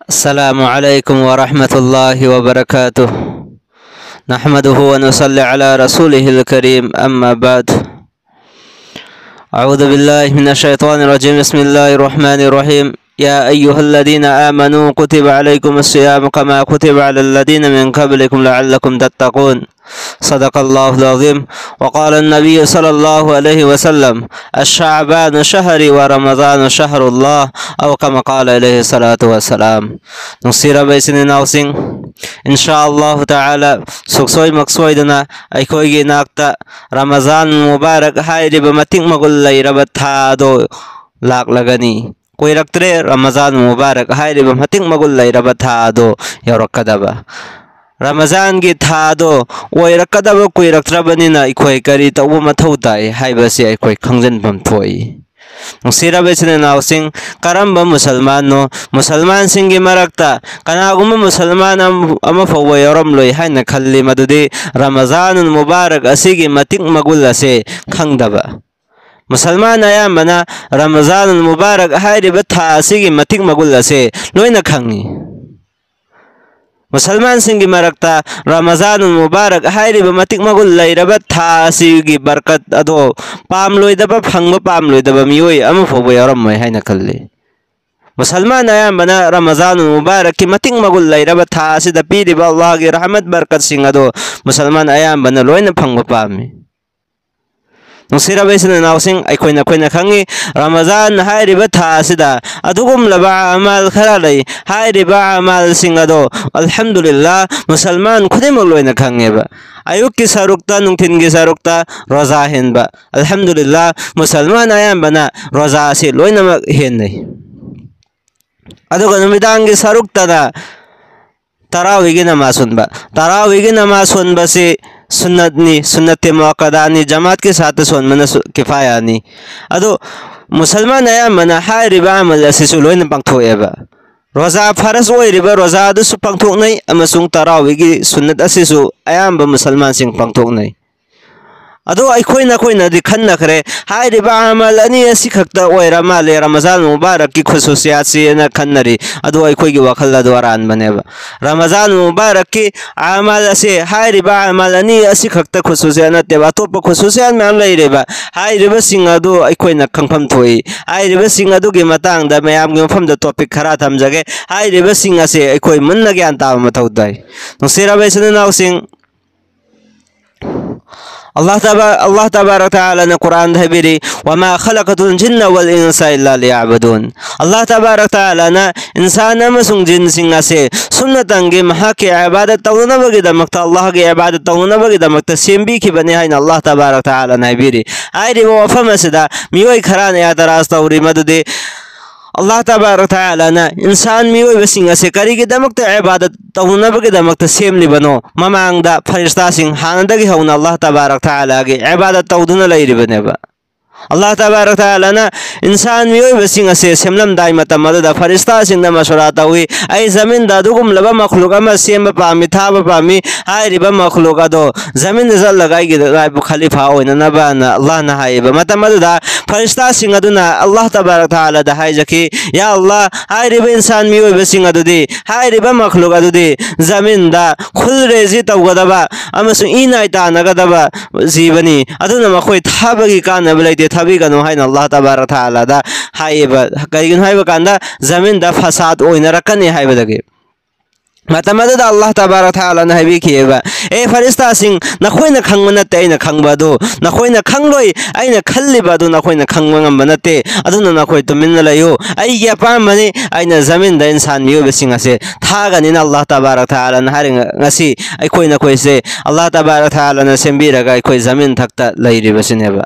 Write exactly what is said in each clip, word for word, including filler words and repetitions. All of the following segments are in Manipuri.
السلام عليكم ورحمة الله وبركاته. نحمده ونصلي على رسوله الكريم، أما بعد. أعوذ بالله من الشيطان الرجيم. بسم الله الرحمن الرحيم. يا أيها الذين آمنوا كتب عليكم الصيام كما كتب على الذين من قبلكم لعلكم تتقون. صدق الله العظيم. وقال النبي صلى الله عليه وسلم: الشعبان شهري ورمضان شهر الله، أو كما قال عليه الصلاة والسلام. ꯅꯨꯡꯁꯤꯔꯕ ꯏꯆꯤꯟ ꯏꯅꯥꯎꯁꯤꯡ, ꯏꯟꯁꯥ ꯑꯜꯂꯥꯍꯨ ꯇꯥꯂꯥ, ꯁꯨꯛꯁꯣꯏ ꯃꯛꯁꯣꯏꯗꯅ ꯑꯩꯈꯣꯏꯒꯤ ꯏꯅꯥꯛꯇ ꯔꯃꯖꯥꯟ ꯃꯨꯕꯥꯔꯛ ꯍꯥꯏꯔꯤꯕ ꯃꯇꯤꯛ ꯃꯒꯨꯟ ꯂꯩꯔꯕ ꯊꯥ ꯑꯗꯣ ꯂꯥꯛꯂꯒꯅꯤ꯫ ꯀꯨꯏꯔꯛꯇ꯭ꯔꯦ ꯔꯃꯖꯥꯟ ꯃꯨꯕꯥꯔꯛ ꯍꯥꯏꯔꯤꯕ ꯃꯇꯤꯛ ꯃꯒꯨꯟ ꯂꯩꯔꯕ ꯊꯥ ꯑꯗꯣ ꯌꯧꯔꯛꯀꯗꯕ꯫ ꯔꯃꯖꯥꯟꯒꯤ ꯊꯥ ꯑꯗꯣ ꯑꯣꯏꯔꯛꯀꯗꯕ ꯀꯨꯏꯔꯛꯇ꯭ꯔꯕꯅꯤꯅ ꯑꯩꯈꯣꯏ ꯀꯔꯤ ꯇꯧꯕ ꯃꯊꯧ ꯇꯥꯏ ꯍꯥꯏꯕꯁꯤ ꯑꯩꯈꯣꯏ ꯈꯪꯖꯤꯟꯐꯝ ꯊꯣꯛꯏ꯫ ꯅꯨꯡꯁꯤꯔꯕ ꯏꯆꯤꯟ ꯏꯅꯥꯎꯁꯤꯡ, ꯀꯔꯝꯕ ꯃꯨꯁꯜꯃꯥꯟꯅꯣ? ꯃꯨꯁꯜꯃꯥꯟꯁꯤꯡꯒꯤ ꯃꯔꯛꯇ ꯀꯅꯥꯒꯨꯝꯕ ꯃꯨꯁꯜꯃꯥꯟ ꯑꯃ, ꯑꯃ ꯐꯥꯎꯕ ꯌꯥꯎꯔꯝꯂꯣꯏ ꯍꯥꯏꯅ ꯈꯜꯂꯤ, ꯃꯗꯨꯗꯤ ꯔꯃꯖꯥꯅꯨꯜ ꯃꯨꯕꯥꯔꯛ ꯑꯁꯤꯒꯤ ꯃꯇꯤꯛ ꯃꯒꯨꯟ ꯑꯁꯦ ꯈꯪꯗꯕ꯫ ꯃꯨꯁꯜꯃꯥꯟ ꯑꯌꯥꯝꯕꯅ ꯔꯃꯖꯥꯅꯨꯜ ꯃꯨꯕꯥꯔꯛ ꯍꯥꯏꯔꯤꯕ ꯊꯥ ꯑꯁꯤꯒꯤ ꯃꯇꯤꯛ ꯃꯒꯨꯟ ꯑꯁꯦ ꯂꯣꯏꯅ ꯈꯪꯏ꯫ ꯃꯨꯁꯜꯃꯥꯟꯁꯤꯡꯒꯤ ꯃꯔꯛꯇ ꯔꯃꯖꯥꯅꯨꯜ ꯃꯨꯕꯥꯔꯛ ꯍꯥꯏꯔꯤꯕ ꯃꯇꯤꯛ ꯃꯒꯨꯟ ꯂꯩꯔꯕ ꯊꯥ ꯑꯁꯤꯒꯤ ꯕꯔꯀꯠ ꯑꯗꯣ ꯄꯥꯝꯂꯣꯏꯗꯕ, ꯐꯪꯕ ꯄꯥꯝꯂꯣꯏꯗꯕ ꯃꯤꯑꯣꯏ ꯑꯃ ꯐꯥꯎꯕ ꯌꯥꯎꯔꯝꯃꯣꯏ ꯍꯥꯏꯅ ꯈꯜꯂꯤ꯫ ꯃꯨꯁꯜꯃꯥꯟ ꯑꯌꯥꯝꯕꯅ ꯔꯃꯖꯥꯅꯨꯜ ꯃꯨꯕꯥꯔꯛꯀꯤ ꯃꯇꯤꯛ ꯃꯒꯨꯟ ꯂꯩꯔꯕ ꯊꯥ ꯑꯁꯤꯗ ꯄꯤꯔꯤꯕ ꯑꯜꯂꯥꯍꯒꯤ ꯔꯍꯃꯠ ꯕꯔꯀꯠꯁꯤꯡ ꯑꯗꯣ ꯃꯨꯁꯜꯃꯥꯟ ꯑꯌꯥꯝꯕꯅ ꯂꯣꯏꯅ ꯐꯪꯕ ꯄꯥꯝꯃꯤ꯫ ꯅꯨꯡꯁꯤꯔꯕ ꯏꯆꯤꯟ ꯏꯅꯥꯎꯁꯤꯡ, ꯑꯩꯈꯣꯏꯅ, ꯑꯩꯈꯣꯏꯅ ꯈꯪꯉꯤ, ꯔꯃꯖꯥꯟ ꯍꯥꯏꯔꯤꯕ ꯊꯥ ꯑꯁꯤꯗ ꯑꯗꯨꯒꯨꯝꯂꯕ ꯑꯃꯜ ꯈꯔ ꯂꯩ꯫ ꯍꯥꯏꯔꯤꯕ ꯑꯃꯜꯁꯤꯡ ꯑꯗꯣ, ꯑꯜꯍꯝꯗꯨꯂꯤꯜꯂꯥ, ꯃꯨꯁꯜꯃꯥꯟ ꯈꯨꯗꯤꯡꯃꯛ ꯂꯣꯏꯅ ꯈꯪꯉꯦꯕ꯫ ꯑꯌꯨꯛꯀꯤ ꯁꯔꯨꯛꯇ, ꯅꯨꯡꯊꯤꯟꯒꯤ ꯁꯔꯨꯛꯇ ꯔꯣꯖꯥ ꯍꯦꯟꯕ, ꯑꯜꯍꯝꯗꯨꯂꯤꯜꯂꯥ, ꯃꯨꯁꯜꯃꯥꯟ ꯑꯌꯥꯝꯕꯅ ꯔꯣꯖꯥ ꯑꯁꯤ ꯂꯣꯏꯅꯃꯛ ꯍꯦꯟꯅꯩ꯫ ꯑꯗꯨꯒ ꯅꯨꯃꯤꯗꯥꯡꯒꯤ ꯁꯔꯨꯛꯇꯅ ꯇꯔꯥꯋꯤꯒꯤ ꯅꯃꯥꯖ ꯁꯣꯟꯕ꯫ ꯇꯔꯥꯋꯤꯒꯤ ꯅꯃꯥꯖ ꯁꯣꯟꯕꯁꯤ ꯁꯨꯟꯅꯠꯅꯤ, ꯁꯨꯟꯅꯠꯇꯤ ꯃꯨꯑꯛꯀꯗꯥꯅꯤ, ꯖꯃꯥꯠꯀꯤ ꯁꯥꯠꯇ ꯁꯣꯟꯕꯅ ꯁꯨ-, ꯀꯤꯐꯥꯌꯥꯅꯤ꯫ ꯑꯗꯣ ꯃꯨꯁꯜꯃꯥꯟ ꯑꯌꯥꯝꯕꯅ ꯍꯥꯏꯔꯤꯕ ꯑꯃꯜ ꯑꯁꯤꯁꯨ ꯂꯣꯏꯅ ꯄꯥꯡꯊꯣꯛꯑꯦꯕ꯫ ꯔꯣꯖꯥ ꯐꯔꯁ ꯑꯣꯏꯔꯤꯕ ꯔꯣꯖꯥ ꯑꯗꯨꯁꯨ ꯄꯥꯡꯊꯣꯛꯅꯩ, ꯑꯃꯁꯨꯡ ꯇꯔꯥꯋꯤꯒꯤ ꯁꯨꯟꯅꯠ ꯑꯁꯤꯁꯨ ꯑꯌꯥꯝꯕ ꯃꯨꯁꯜꯃꯥꯟꯁꯤꯡ ꯄꯥꯡꯊꯣꯛꯅꯩ꯫ ꯑꯗꯣ ꯑꯩꯈꯣꯏ ꯅꯈꯣꯏꯅꯗꯤ ꯈꯟꯅꯈ꯭ꯔꯦ, ꯍꯥꯏꯔꯤꯕ ꯑꯃꯜ ꯑꯅꯤ ꯑꯁꯤ ꯈꯛꯇ ꯑꯣꯏꯔ ꯃꯥꯜꯂꯦ ꯔꯃꯖꯥꯟ ꯃꯨꯕꯥꯔꯛꯀꯤ ꯈꯨꯁꯨꯁꯤꯌꯥꯠꯁꯤꯅ ꯈꯟꯅꯔꯤ꯫ ꯑꯗꯣ ꯑꯩꯈꯣꯏꯒꯤ ꯋꯥꯈꯜ ꯑꯗꯨ ꯑꯔꯥꯟꯕꯅꯦꯕ꯫ ꯔꯃꯖꯥꯟ ꯃꯨꯕꯥꯔꯛꯀꯤ ꯑꯃꯜ ꯑꯁꯦ, ꯍꯥꯏꯔꯤꯕ ꯑꯃꯜ ꯑꯅꯤ ꯑꯁꯤ ꯈꯛꯇ ꯈꯨꯁꯨꯁꯤꯌꯥꯠ ꯅꯠꯇꯦꯕ, ꯑꯇꯣꯞꯄ ꯈꯨꯁꯨꯁꯤꯌꯥꯠ ꯃꯌꯥꯝ ꯂꯩꯔꯦꯕ꯫ ꯍꯥꯏꯔꯤꯕꯁꯤꯡ ꯑꯗꯨ ꯑꯩꯈꯣꯏꯅ ꯈꯪꯐꯝ ꯊꯣꯛꯏ꯫ ꯍꯥꯏꯔꯤꯕꯁꯤꯡ ꯑꯗꯨꯒꯤ ꯃꯇꯥꯡꯗ ꯃꯌꯥꯝꯒꯤ ꯃꯐꯝꯗ topic ꯈꯔ ꯊꯝꯖꯒꯦ꯫ ꯍꯥꯏꯔꯤꯕꯁꯤꯡ ꯑꯁꯦ ꯑꯩꯈꯣꯏ ꯃꯨꯟꯅ ꯒ꯭ꯌꯥꯟ ꯇꯥꯕ ꯃꯊꯧ ꯇꯥꯏ꯫ ꯅꯨꯡꯁꯤꯔꯕ ꯏꯆꯤꯟ ꯏꯅꯥꯎꯁꯤꯡ, ꯑꯜꯂꯥꯍ ꯇꯕꯥ-, ꯑꯜꯂꯥꯍ ꯇꯕꯥꯔꯛ ꯇꯥꯂꯥꯅ ꯀꯨꯔꯥꯟꯗ ꯍꯥꯏꯕꯤꯔꯤ, "ꯋꯃꯥ ꯈꯂꯛꯇꯨꯜ ꯖꯤꯟꯅ ꯋꯜ ꯏꯟꯁꯥ ꯏꯜꯂꯥ ꯂꯤꯌꯥꯕꯨꯗꯨꯟ"꯫ ꯑꯜꯂꯥꯍ ꯇꯕꯥꯔꯛ ꯇꯥꯂꯥꯅ ꯏꯟꯁꯥꯟ ꯑꯃꯁꯨꯡ ꯖꯤꯟꯁꯤꯡ ꯑꯁꯦ ꯁꯨꯝꯅꯇꯪꯒꯤ ꯃꯍꯥꯛꯀꯤ ꯏꯕꯥꯗꯠ ꯇꯧꯅꯅꯕꯒꯤꯗꯃꯛꯇ, ꯑꯜꯂꯥꯍꯒꯤ ꯏꯕꯥꯗꯠ ꯇꯧꯅꯅꯕꯒꯤꯗꯃꯛꯇ ꯁꯦꯝꯕꯤꯈꯤꯕꯅꯤ ꯍꯥꯏꯅ ꯑꯜꯂꯥꯍ ꯇꯕꯥꯔꯛ ꯇꯥꯂꯥꯅ ꯍꯥꯏꯕꯤꯔꯤ꯫ ꯍꯥꯏꯔꯤꯕ ꯋꯥꯐꯝ ꯑꯁꯤꯗ ꯃꯤꯑꯣꯏ ꯈꯔꯅ ꯑꯦꯇꯔꯥꯖ ꯇꯧꯔꯤ, ꯃꯗꯨꯗꯤ ꯑꯜꯂꯥꯍ ꯇꯕꯥꯔꯛ ꯇꯥꯂꯥꯅ ꯏꯟꯁꯥꯟ ꯃꯤꯑꯣꯏꯕꯁꯤꯡ ꯑꯁꯦ ꯀꯔꯤꯒꯤꯗꯃꯛꯇ ꯏꯕꯥꯗꯠ ꯇꯧꯅꯕꯒꯤꯗꯃꯛꯇ ꯁꯦꯝꯂꯤꯕꯅꯣ? ꯃꯃꯥꯡꯗ ꯐꯔꯤꯁꯇꯥꯁꯤꯡ ꯍꯥꯟꯅꯗꯒꯤ ꯍꯧꯅ ꯑꯜꯂꯥꯍ ꯇꯕꯥꯔꯛ ꯇꯥꯂꯥꯒꯤ ꯏꯕꯥꯗꯠ ꯇꯧꯗꯨꯅ ꯂꯩꯔꯤꯕꯅꯦꯕ꯫ ꯑꯜꯂꯥꯍ ꯇꯕꯥꯔꯛ ꯇꯥꯂꯥꯅ ꯏꯟꯁꯥꯟ ꯃꯤꯑꯣꯏꯕꯁꯤꯡ ꯑꯁꯦ ꯁꯦꯝꯂꯝꯗꯥꯏ ꯃꯇꯝ ꯑꯗꯨꯗ ꯐꯔꯤꯁꯇꯥꯁꯤꯡꯗ ꯃꯁꯨꯔꯥ ꯇꯧꯏ, "ꯑꯩ ꯖꯃꯤꯟꯗ ꯑꯗꯨꯒꯨꯝꯂꯕ ꯃꯈꯂꯨꯛ ꯑꯃ ꯁꯦꯝꯕ ꯄꯥꯝꯃꯤ, ꯊꯥꯕ ꯄꯥꯝꯃꯤ꯫ ꯍꯥꯏꯔꯤꯕ ꯃꯈꯂꯨꯛ ꯑꯗꯣ ꯖꯃꯤꯟꯗ ꯆꯠꯂꯒ ꯑꯩꯒꯤ ꯅꯥꯏꯕ ꯈꯂꯤꯐꯥ ꯑꯣꯏꯅꯅꯕꯅ" ꯑꯜꯂꯥꯍꯅ ꯍꯥꯏꯌꯦꯕ꯫ ꯃꯇꯝ ꯑꯗꯨꯗ ꯐꯔꯤꯁꯇꯥꯁꯤꯡ ꯑꯗꯨꯅ ꯑꯜꯂꯥꯍ ꯇꯕꯥꯔꯛ ꯇꯥꯂꯥꯗ ꯍꯥꯏꯖꯈꯤ, "ꯌꯥ ꯑꯜꯂꯥꯍ, ꯍꯥꯏꯔꯤꯕ ꯏꯟꯁꯥꯟ ꯃꯤꯑꯣꯏꯕꯁꯤꯡ ꯑꯗꯨꯗꯤ, ꯍꯥꯏꯔꯤꯕ ꯃꯈꯂꯨꯛ ꯑꯗꯨꯗꯤ ꯖꯃꯤꯟꯗ ꯈꯨꯜ ꯔꯦꯖꯤ ꯇꯧꯒꯗꯕ ꯑꯃꯁꯨꯡ ꯏ ꯅꯥꯏ ꯇꯥꯟꯅꯒꯗꯕ ꯖꯤꯕꯅꯤ꯫ ꯑꯗꯨꯅ ꯃꯈꯣꯏ ꯊꯥꯕꯒꯤ ꯀꯥꯟꯅꯕ ꯂꯩꯇꯦ, ꯊꯥꯕꯤꯒꯅꯨ" ꯍꯥꯏꯅ ꯑꯜꯂꯥꯍ ꯇꯕꯥꯔꯛ ꯇꯥꯂꯥꯗ ꯍꯥꯏꯌꯦꯕ꯫ ꯀꯔꯤꯒꯤꯅꯣ ꯍꯥꯏꯕ ꯀꯥꯟꯗ, ꯖꯃꯤꯟꯗ ꯐꯁꯥꯗ ꯑꯣꯏꯅꯔꯛꯀꯅꯤ ꯍꯥꯏꯕꯗꯒꯤ꯫ ꯃꯇꯝ ꯑꯗꯨꯗ ꯑꯜꯂꯥꯍ ꯇꯕꯥꯔꯛ ꯇꯥꯂꯥꯅ ꯍꯥꯏꯕꯤꯈꯤꯑꯕ, "ꯑꯦ ꯐꯔꯤꯁꯇꯥꯁꯤꯡ, ꯅꯈꯣꯏꯅ ꯈꯪꯕ ꯅꯠꯇꯦ ꯑꯩꯅ ꯈꯪꯕ ꯑꯗꯨ, ꯅꯈꯣꯏꯅ ꯈꯪꯂꯣꯏ, ꯑꯩꯅ ꯈꯜꯂꯤꯕ ꯑꯗꯨ ꯅꯈꯣꯏꯅ ꯈꯪꯕ ꯉꯝꯕ ꯅꯠꯇꯦ꯫ ꯑꯗꯨꯅ ꯅꯈꯣꯏ ꯇꯨꯃꯤꯟꯅ ꯂꯩꯌꯨ, ꯑꯩꯒꯤ ꯑꯄꯥꯝꯕꯅꯤ, ꯑꯩꯅ ꯖꯃꯤꯟꯗ ꯏꯟꯁꯥꯟ ꯃꯤꯑꯣꯏꯕꯁꯤꯡ ꯑꯁꯦ ꯊꯥꯒꯅꯤꯅ" ꯑꯜꯂꯥꯍ ꯇꯕꯥꯔꯛ ꯇꯥꯂꯥꯅ ꯍꯥꯏꯔꯤ꯫ ꯉꯁꯤ ꯑꯩꯈꯣꯏ ꯅꯈꯣꯏꯁꯦ ꯑꯜꯂꯥꯍ ꯇꯕꯥꯔꯛ ꯇꯥꯂꯥꯅ ꯁꯦꯝꯕꯤꯔꯒ ꯑꯩꯈꯣꯏ ꯖꯃꯤꯟ ꯊꯛꯇ ꯂꯩꯔꯤꯕꯁꯤꯅꯦꯕ꯫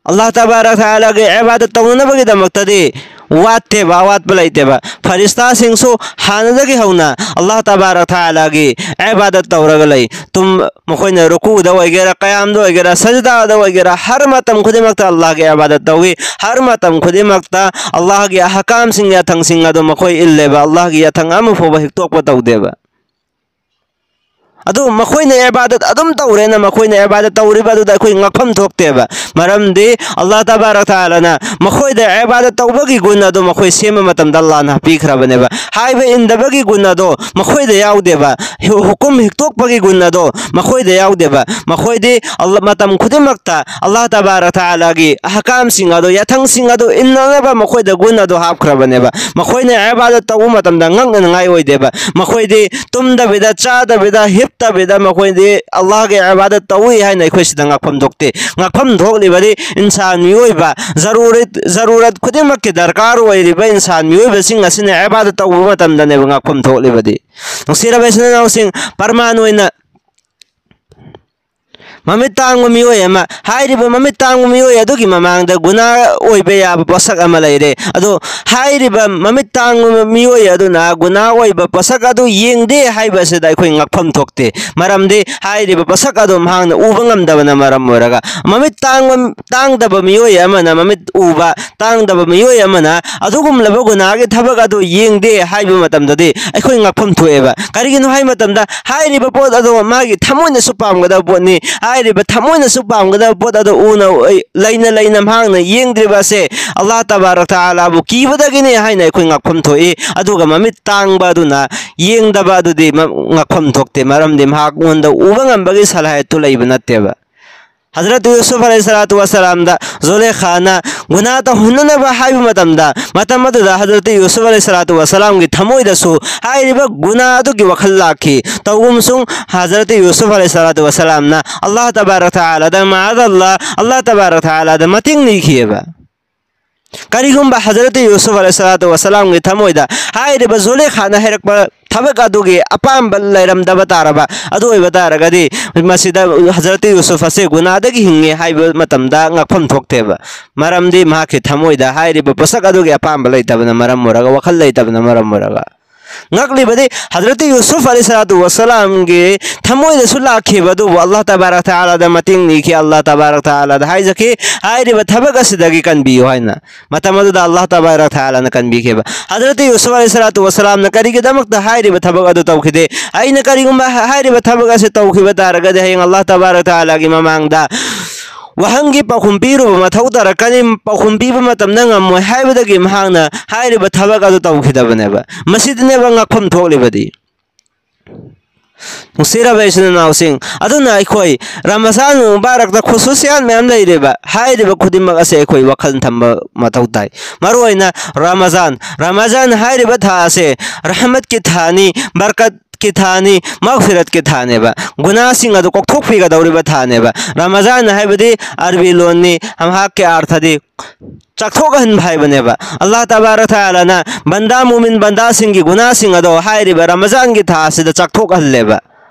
ꯑꯜꯂꯥꯍ ꯇꯕꯥꯔꯛ ꯇꯥꯂꯥꯒꯤ ꯏꯕꯥꯗꯠ ꯇꯧꯅꯅꯕꯒꯤꯗꯃꯛꯇꯗꯤ ꯋꯥꯠꯇꯦꯕ, ꯑꯋꯥꯠꯄ ꯂꯩꯇꯦꯕ꯫ ꯐꯔꯤꯁꯇꯥꯁꯤꯡꯁꯨ ꯍꯥꯟꯅꯗꯒꯤ ꯍꯧꯅ ꯑꯜꯂꯥꯍ ꯇꯕꯥꯔꯛ ꯇꯥꯂꯥꯒꯤ ꯏꯕꯥꯗꯠ ꯇꯧꯔꯒ ꯂꯩ꯫ ꯇꯨꯝ-, ꯃꯈꯣꯏꯅ ꯔꯨꯀꯨꯗ ꯑꯣꯏꯒꯦꯔꯥ, ꯀꯌꯥꯝꯗ ꯑꯣꯏꯒꯦꯔꯥ, ꯁꯖꯗꯥꯗ ꯑꯣꯏꯒꯦꯔꯥ, ꯍꯔ ꯃꯇꯝ ꯈꯨꯗꯤꯡꯃꯛꯇ ꯑꯜꯂꯥꯍꯒꯤ ꯏꯕꯥꯗꯠ ꯇꯧꯏ꯫ ꯍꯔ ꯃꯇꯝ ꯈꯨꯗꯤꯡꯃꯛꯇ ꯑꯜꯂꯥꯍꯒꯤ ꯑꯍꯀꯥꯝꯁꯤꯡ, ꯌꯥꯊꯪꯁꯤꯡ ꯑꯗꯨ ꯃꯈꯣꯏ ꯏꯜꯂꯦꯕ꯫ ꯑꯜꯂꯥꯍꯒꯤ ꯌꯥꯊꯪ ꯑꯃ ꯐꯥꯎꯕ ꯍꯤꯛꯇꯣꯛꯄ ꯇꯧꯗꯦꯕ꯫ ꯑꯗꯨ ꯃꯈꯣꯏꯅ ꯏꯕꯥꯗꯠ ꯑꯗꯨꯝ ꯇꯧꯔꯦꯅ ꯃꯈꯣꯏꯅ ꯏꯕꯥꯗꯠ ꯇꯧꯔꯤꯕ ꯑꯗꯨꯗ ꯑꯩꯈꯣꯏ ꯉꯛꯐꯝ ꯊꯣꯛꯇꯦꯕ꯫ ꯃꯔꯝꯗꯤ ꯑꯜꯂꯥꯍ ꯇꯕꯥꯔꯛ ꯇꯥꯂꯥꯅ ꯃꯈꯣꯏꯗ ꯏꯕꯥꯗꯠ ꯇꯧꯕꯒꯤ ꯒꯨꯟ ꯑꯗꯨ ꯃꯈꯣꯏ ꯁꯦꯝꯕ ꯃꯇꯝꯗ ꯑꯜꯂꯥꯍꯅ ꯄꯤꯈ꯭ꯔꯕꯅꯦꯕ꯫ ꯍꯥꯏꯕ ꯏꯟꯗꯕꯒꯤ ꯒꯨꯟ ꯑꯗꯣ ꯃꯈꯣꯏꯗ ꯌꯥꯎꯗꯦꯕ꯫ ꯍꯨ-, ꯍꯨꯀꯨꯝ ꯍꯤꯛꯇꯣꯛꯄꯒꯤ ꯒꯨꯟ ꯑꯗꯣ ꯃꯈꯣꯏꯗ ꯌꯥꯎꯗꯦꯕ꯫ ꯃꯈꯣꯏꯗꯤ ꯑꯜꯂꯥ-, ꯃꯇꯝ ꯈꯨꯗꯤꯡꯃꯛꯇ ꯑꯜꯂꯥꯍ ꯇꯕꯥꯔꯛ ꯇꯥꯂꯥꯒꯤ ꯑꯍꯀꯥꯝꯁꯤꯡ ꯑꯗꯣ, ꯌꯥꯊꯪꯁꯤꯡ ꯑꯗꯣ ꯏꯟꯅꯅꯕ ꯃꯈꯣꯏꯗ ꯒꯨꯟ ꯑꯗꯣ ꯍꯥꯞꯈ꯭ꯔꯕꯅꯦꯕ꯫ ꯃꯈꯣꯏꯅ ꯏꯕꯥꯗꯠ ꯇꯧꯕ ꯃꯇꯝꯗ ꯉꯛꯅꯅꯉꯥꯏ ꯑꯣꯏꯗꯦꯕ꯫ ꯃꯈꯣꯏꯗꯤ ꯇꯨꯝꯗꯕꯤꯗ, ꯆꯥꯗꯕꯤꯗ, ꯍꯤꯞꯇꯕꯤꯗ ꯃꯈꯣꯏꯗꯤ ꯑꯜꯂꯥꯍꯒꯤ ꯏꯕꯥꯗꯠ ꯇꯧꯏ ꯍꯥꯏꯅ ꯑꯩꯈꯣꯏ ꯁꯤꯗ ꯉꯛꯐꯝ ꯊꯣꯛꯇꯦ꯫ ꯉꯛꯐꯝ ꯊꯣꯛꯂꯤꯕꯗꯤ ꯏꯟꯁꯥꯟ ꯃꯤꯑꯣꯏꯕ, ꯖꯔꯨꯔꯠ, ꯖꯔꯨꯔꯠ ꯈꯨꯗꯤꯡꯃꯛꯀꯤ ꯗꯔꯀꯥꯔ ꯑꯣꯏꯔꯤꯕ ꯏꯟꯁꯥꯟ ꯃꯤꯑꯣꯏꯕꯁꯤꯡ ꯑꯁꯤꯅ ꯏꯕꯥꯗꯠ ꯇꯧꯕ ꯃꯇꯝꯗꯅꯦꯕ ꯉꯛꯐꯝ ꯊꯣꯛꯂꯤꯕꯗꯤ꯫ ꯅꯨꯡꯁꯤꯔꯕ ꯏꯆꯤꯟ ꯏꯅꯥꯎꯁꯤꯡ, ꯄ꯭ꯔꯃꯥꯟ ꯑꯣꯏꯅ ꯃꯃꯤꯠ ꯇꯥꯡꯕ ꯃꯤꯑꯣꯏ ꯑꯃ, ꯍꯥꯏꯔꯤꯕ ꯃꯃꯤꯠ ꯇꯥꯡꯕ ꯃꯤꯑꯣꯏ ꯑꯗꯨꯒꯤ ꯃꯃꯥꯡꯗ ꯒꯨꯅꯥ ꯑꯣꯏꯕ ꯌꯥꯕ ꯄꯣꯠꯁꯛ ꯑꯃ ꯂꯩꯔꯦ꯫ ꯑꯗꯣ ꯍꯥꯏꯔꯤꯕ ꯃꯃꯤꯠ ꯇꯥꯡꯕ ꯃꯤꯑꯣꯏ ꯑꯗꯨꯅ ꯒꯨꯅꯥ ꯑꯣꯏꯕ ꯄꯣꯠꯁꯛ ꯑꯗꯨ ꯌꯦꯡꯗꯦ ꯍꯥꯏꯕꯁꯤꯗ ꯑꯩꯈꯣꯏ ꯉꯛꯐꯝ ꯊꯣꯛꯇꯦ꯫ ꯃꯔꯝꯗꯤ ꯍꯥꯏꯔꯤꯕ ꯄꯣꯠꯁꯛ ꯑꯗꯨ ꯃꯍꯥꯛꯅ ꯎꯕ ꯉꯝꯗꯕꯅ ꯃꯔꯝ ꯑꯣꯏꯔꯒ꯫ ꯃꯃꯤꯠ ꯇꯥꯡꯕ, ꯇꯥꯡꯗꯕ ꯃꯤꯑꯣꯏ ꯑꯃꯅ ꯃꯃꯤꯠ ꯎꯕ ꯇꯥꯡꯗꯕ ꯃꯤꯑꯣꯏ ꯑꯃꯅ ꯑꯗꯨꯒꯨꯝꯂꯕ ꯒꯨꯅꯥꯒꯤ ꯊꯕꯛ ꯑꯗꯨ ꯌꯦꯡꯗꯦ ꯍꯥꯏꯕ ꯃꯇꯝꯗꯗꯤ ꯑꯩꯈꯣꯏ ꯉꯛꯐꯝ ꯊꯣꯛꯑꯦꯕ꯫ ꯀꯔꯤꯒꯤꯅꯣ ꯍꯥꯏꯕ ꯃꯇꯝꯗ ꯍꯥꯏꯔꯤꯕ ꯄꯣꯠ ꯑꯗꯨ ꯃꯥꯒꯤ ꯊꯃꯣꯏꯅꯁꯨ ꯄꯥꯝꯒꯗꯕ ꯄꯣꯠꯅꯤ꯫ ꯍꯥꯏꯔꯤꯕ ꯊꯃꯣꯏꯅꯁꯨ ꯄꯥꯝꯒꯗꯕ ꯄꯣꯠ ꯑꯗꯨ ꯎꯅ ꯂꯩꯅ ꯂꯩꯅ ꯃꯍꯥꯛꯅ ꯌꯦꯡꯗ꯭ꯔꯤꯕ ꯑꯁꯦ ꯑꯜꯂꯥꯍ ꯇꯕꯥꯔꯛ ꯇꯥꯂꯥꯕꯨ ꯀꯤꯕꯗꯒꯤꯅꯤ ꯍꯥꯏꯅ ꯑꯩꯈꯣꯏ ꯉꯛꯐꯝ ꯊꯣꯛꯏ꯫ ꯑꯗꯨꯒ ꯃꯃꯤꯠ ꯇꯥꯡꯕ ꯑꯗꯨꯅ ꯌꯦꯡꯗꯕ ꯑꯗꯨꯗꯤ ꯃ-, ꯉꯛꯐꯝ ꯊꯣꯛꯇꯦ꯫ ꯃꯔꯝꯗꯤ ꯃꯍꯥꯛꯉꯣꯟꯗ ꯎꯕ ꯉꯝꯕꯒꯤ ꯁꯂꯥꯍꯤꯌꯠꯇꯨ ꯂꯩꯕ ꯅꯠꯇꯦꯕ꯫ ꯍꯖꯔꯠ ꯌꯨꯁꯨꯐ ꯑꯂꯩꯍꯤꯁꯁꯂꯥꯇꯨ ꯋꯥꯁꯁꯂꯥꯝꯗ ꯖꯨꯂꯦꯈꯥꯅ ꯒꯨꯅꯥ ꯇꯧꯍꯟꯅꯅꯕ ꯍꯥꯏꯕ ꯃꯇꯝꯗ, ꯃꯇꯝ ꯑꯗꯨꯗ ꯍꯖꯔꯠ ꯌꯨꯁꯨꯐ ꯑꯂꯩꯍꯤꯁꯁꯂꯥꯇꯨ ꯋꯥꯁꯁꯂꯥꯝꯒꯤ ꯊꯃꯣꯏꯗꯁꯨ ꯍꯥꯏꯔꯤꯕ ꯒꯨꯅꯥ ꯑꯗꯨꯒꯤ ꯋꯥꯈꯜ ꯂꯥꯛꯈꯤ꯫ ꯇꯧꯒꯨꯝꯁꯨꯡ ꯍꯖꯔꯠ ꯌꯨꯁꯨꯐ ꯑꯂꯩꯍꯤꯁꯁꯂꯥꯇꯨ ꯋꯥꯁꯁꯂꯥꯝꯅ ꯑꯜꯂꯥꯍ ꯇꯕꯥꯔꯛ ꯇꯥꯂꯥꯗ, "ꯃꯥꯑꯗꯜꯂꯥꯍ, ꯑꯜꯂꯥꯍ ꯇꯕꯥꯔꯛ ꯇꯥꯂꯥꯗ ꯃꯇꯦꯡ ꯅꯤꯈꯤꯑꯕ"꯫ ꯀꯔꯤꯒꯨꯝꯕ ꯍꯖꯔꯠ ꯌꯨꯁꯨꯐ ꯑꯂꯩꯍꯤꯁꯁꯂꯥꯇꯨ ꯋꯥꯁꯁꯂꯥꯝꯒꯤ ꯊꯃꯣꯏꯗ ꯍꯥꯏꯔꯤꯕ ꯖꯨꯂꯦꯈꯥꯅ ꯍꯥꯏꯔꯛꯄ ꯊꯕꯛ ꯑꯗꯨꯒꯤ ꯑꯄꯥꯝꯕ ꯂꯩꯔꯝꯗꯕ ꯇꯥꯔꯕ, ꯑꯗꯨ ꯑꯣꯏꯕ ꯇꯥꯔꯒꯗꯤ ꯃꯁꯤꯗ ꯍꯖꯔꯠ ꯌꯨꯁꯨꯐ ꯑꯁꯦ ꯒꯨꯅꯥꯗꯒꯤ ꯍꯤꯡꯉꯦ ꯍꯥꯏꯕ ꯃꯇꯝꯗ ꯉꯛꯐꯝ ꯊꯣꯛꯇꯦꯕ꯫ ꯃꯔꯝꯗꯤ ꯃꯍꯥꯛꯀꯤ ꯊꯃꯣꯏꯗ ꯍꯥꯏꯔꯤꯕ ꯄꯣꯠꯁꯛ ꯑꯗꯨꯒꯤ ꯑꯄꯥꯝꯕ ꯂꯩꯇꯕꯅ ꯃꯔꯝ ꯑꯣꯏꯔꯒ, ꯋꯥꯈꯜ ꯂꯩꯇꯕꯅ ꯃꯔꯝ ꯑꯣꯏꯔꯒ꯫ ꯉꯛꯂꯤꯕꯗꯤ ꯍꯖꯔꯠ ꯌꯨꯁꯨꯐ ꯑꯂꯩꯍꯤ ꯁꯂꯥꯇꯨ ꯋꯁꯁꯂꯥꯝꯒꯤ ꯊꯃꯣꯏꯗꯁꯨ ꯂꯥꯛꯈꯤꯕ ꯑꯗꯨꯕꯨ ꯑꯜꯂꯥꯍ ꯇꯕꯥꯔꯛ ꯇꯥꯂꯥꯗ ꯃꯇꯦꯡ ꯅꯤꯈꯤ꯫ ꯑꯜꯂꯥꯍ ꯇꯕꯥꯔꯛ ꯇꯥꯂꯥꯗ ꯍꯥꯏꯖꯈꯤ, "ꯍꯥꯏꯔꯤꯕ ꯊꯕꯛ ꯑꯁꯤꯗꯒꯤ ꯀꯟꯕꯤꯌꯨ" ꯍꯥꯏꯅ꯫ ꯃꯇꯝ ꯑꯗꯨꯗ ꯑꯜꯂꯥꯍ ꯇꯕꯥꯔꯛ ꯇꯥꯂꯥꯅ ꯀꯟꯕꯤꯈꯤꯕ꯫ ꯍꯖꯔꯠ ꯌꯨꯁꯨꯐ ꯑꯂꯩꯍꯤ ꯁꯂꯥꯇꯨ ꯋꯁꯁꯂꯥꯝꯅ ꯀꯔꯤꯒꯤꯗꯃꯛꯇ ꯍꯥꯏꯔꯤꯕ ꯊꯕꯛ ꯑꯗꯨ ꯇꯧꯈꯤꯗꯦ? ꯑꯩꯅ ꯀꯔꯤꯒꯨꯝꯕ ꯍꯥꯏꯔꯤꯕ ꯊꯕꯛ ꯑꯁꯤ ꯇꯧꯈꯤꯕ ꯇꯥꯔꯒꯗꯤ ꯍꯌꯦꯡ ꯑꯜꯂꯥꯍ ꯇꯕꯥꯔꯛ ꯇꯥꯂꯥꯒꯤ ꯃꯃꯥꯡꯗ ꯋꯥꯍꯪꯒꯤ ꯄꯥꯎꯈꯨꯝ ꯄꯤꯔꯨꯕ ꯃꯊꯧ ꯇꯥꯔꯛꯀꯅꯤ, ꯄꯥꯎꯈꯨꯝ ꯄꯤꯕ ꯃꯇꯝꯗ ꯉꯝꯃꯣꯏ ꯍꯥꯏꯕꯗꯒꯤ ꯃꯍꯥꯛꯅ ꯍꯥꯏꯔꯤꯕ ꯊꯕꯛ ꯑꯗꯨ ꯇꯧꯈꯤꯗꯕꯅꯦꯕ꯫ ꯃꯁꯤꯗꯅꯦꯕ ꯉꯛꯐꯝ ꯊꯣꯛꯂꯤꯕꯗꯤ꯫ ꯅꯨꯡꯁꯤꯔꯕ ꯏꯆꯤꯟ ꯏꯅꯥꯎꯁꯤꯡ, ꯑꯗꯨꯅ ꯑꯩꯈꯣꯏ ꯔꯃꯖꯥꯟ ꯃꯨꯕꯥꯔꯛꯇ ꯈꯨꯁꯨꯁꯤꯌꯥꯟ ꯃꯌꯥꯝ ꯂꯩꯔꯦꯕ꯫ ꯍꯥꯏꯔꯤꯕ ꯈꯨꯗꯤꯡꯃꯛ ꯑꯁꯦ ꯑꯩꯈꯣꯏ ꯋꯥꯈꯜ ꯊꯝꯕ ꯃꯊꯧ ꯇꯥꯏ꯫ ꯃꯔꯨꯑꯣꯏꯅ ꯔꯃꯖꯥꯟ, ꯔꯃꯖꯥꯟ ꯍꯥꯏꯔꯤꯕ ꯊꯥ ꯑꯁꯦ ꯔꯍꯃꯠꯀꯤ ꯊꯥꯅꯤ, ꯕꯔꯀꯠꯀꯤ ꯊꯥꯅꯤ, ꯃꯒꯐꯤꯔꯠꯀꯤ ꯊꯥꯅꯦꯕ꯫ ꯒꯨꯅꯥꯁꯤꯡ ꯑꯗꯨ ꯀꯣꯛꯊꯣꯛꯄꯤꯒꯗꯧꯔꯤꯕ ꯊꯥꯅꯦꯕ꯫ ꯔꯃꯖꯥꯟ ꯍꯥꯏꯕꯗꯤ ꯑꯔꯕꯤ ꯂꯣꯟꯅꯤ, ꯃꯍꯥꯛꯀꯤ ꯑꯥꯔꯊꯗꯤ ꯆꯥꯛꯊꯣꯛꯍꯟꯕ ꯍꯥꯏꯕꯅꯦꯕ꯫ ꯑꯜꯂꯥꯍ ꯇꯕꯥꯔꯛ ꯇꯥꯂꯥꯅ ꯕꯟꯗꯥ ꯃꯨꯃꯤꯟ ꯕꯟꯗꯥꯁꯤꯡꯒꯤ ꯒꯨꯅꯥꯁꯤꯡ ꯑꯗꯣ ꯍꯥꯏꯔꯤꯕ ꯔꯃꯖꯥꯟꯒꯤ ꯊꯥ ꯑꯁꯤꯗ ꯆꯥꯛꯊꯣꯛꯍꯜꯂꯦꯕ꯫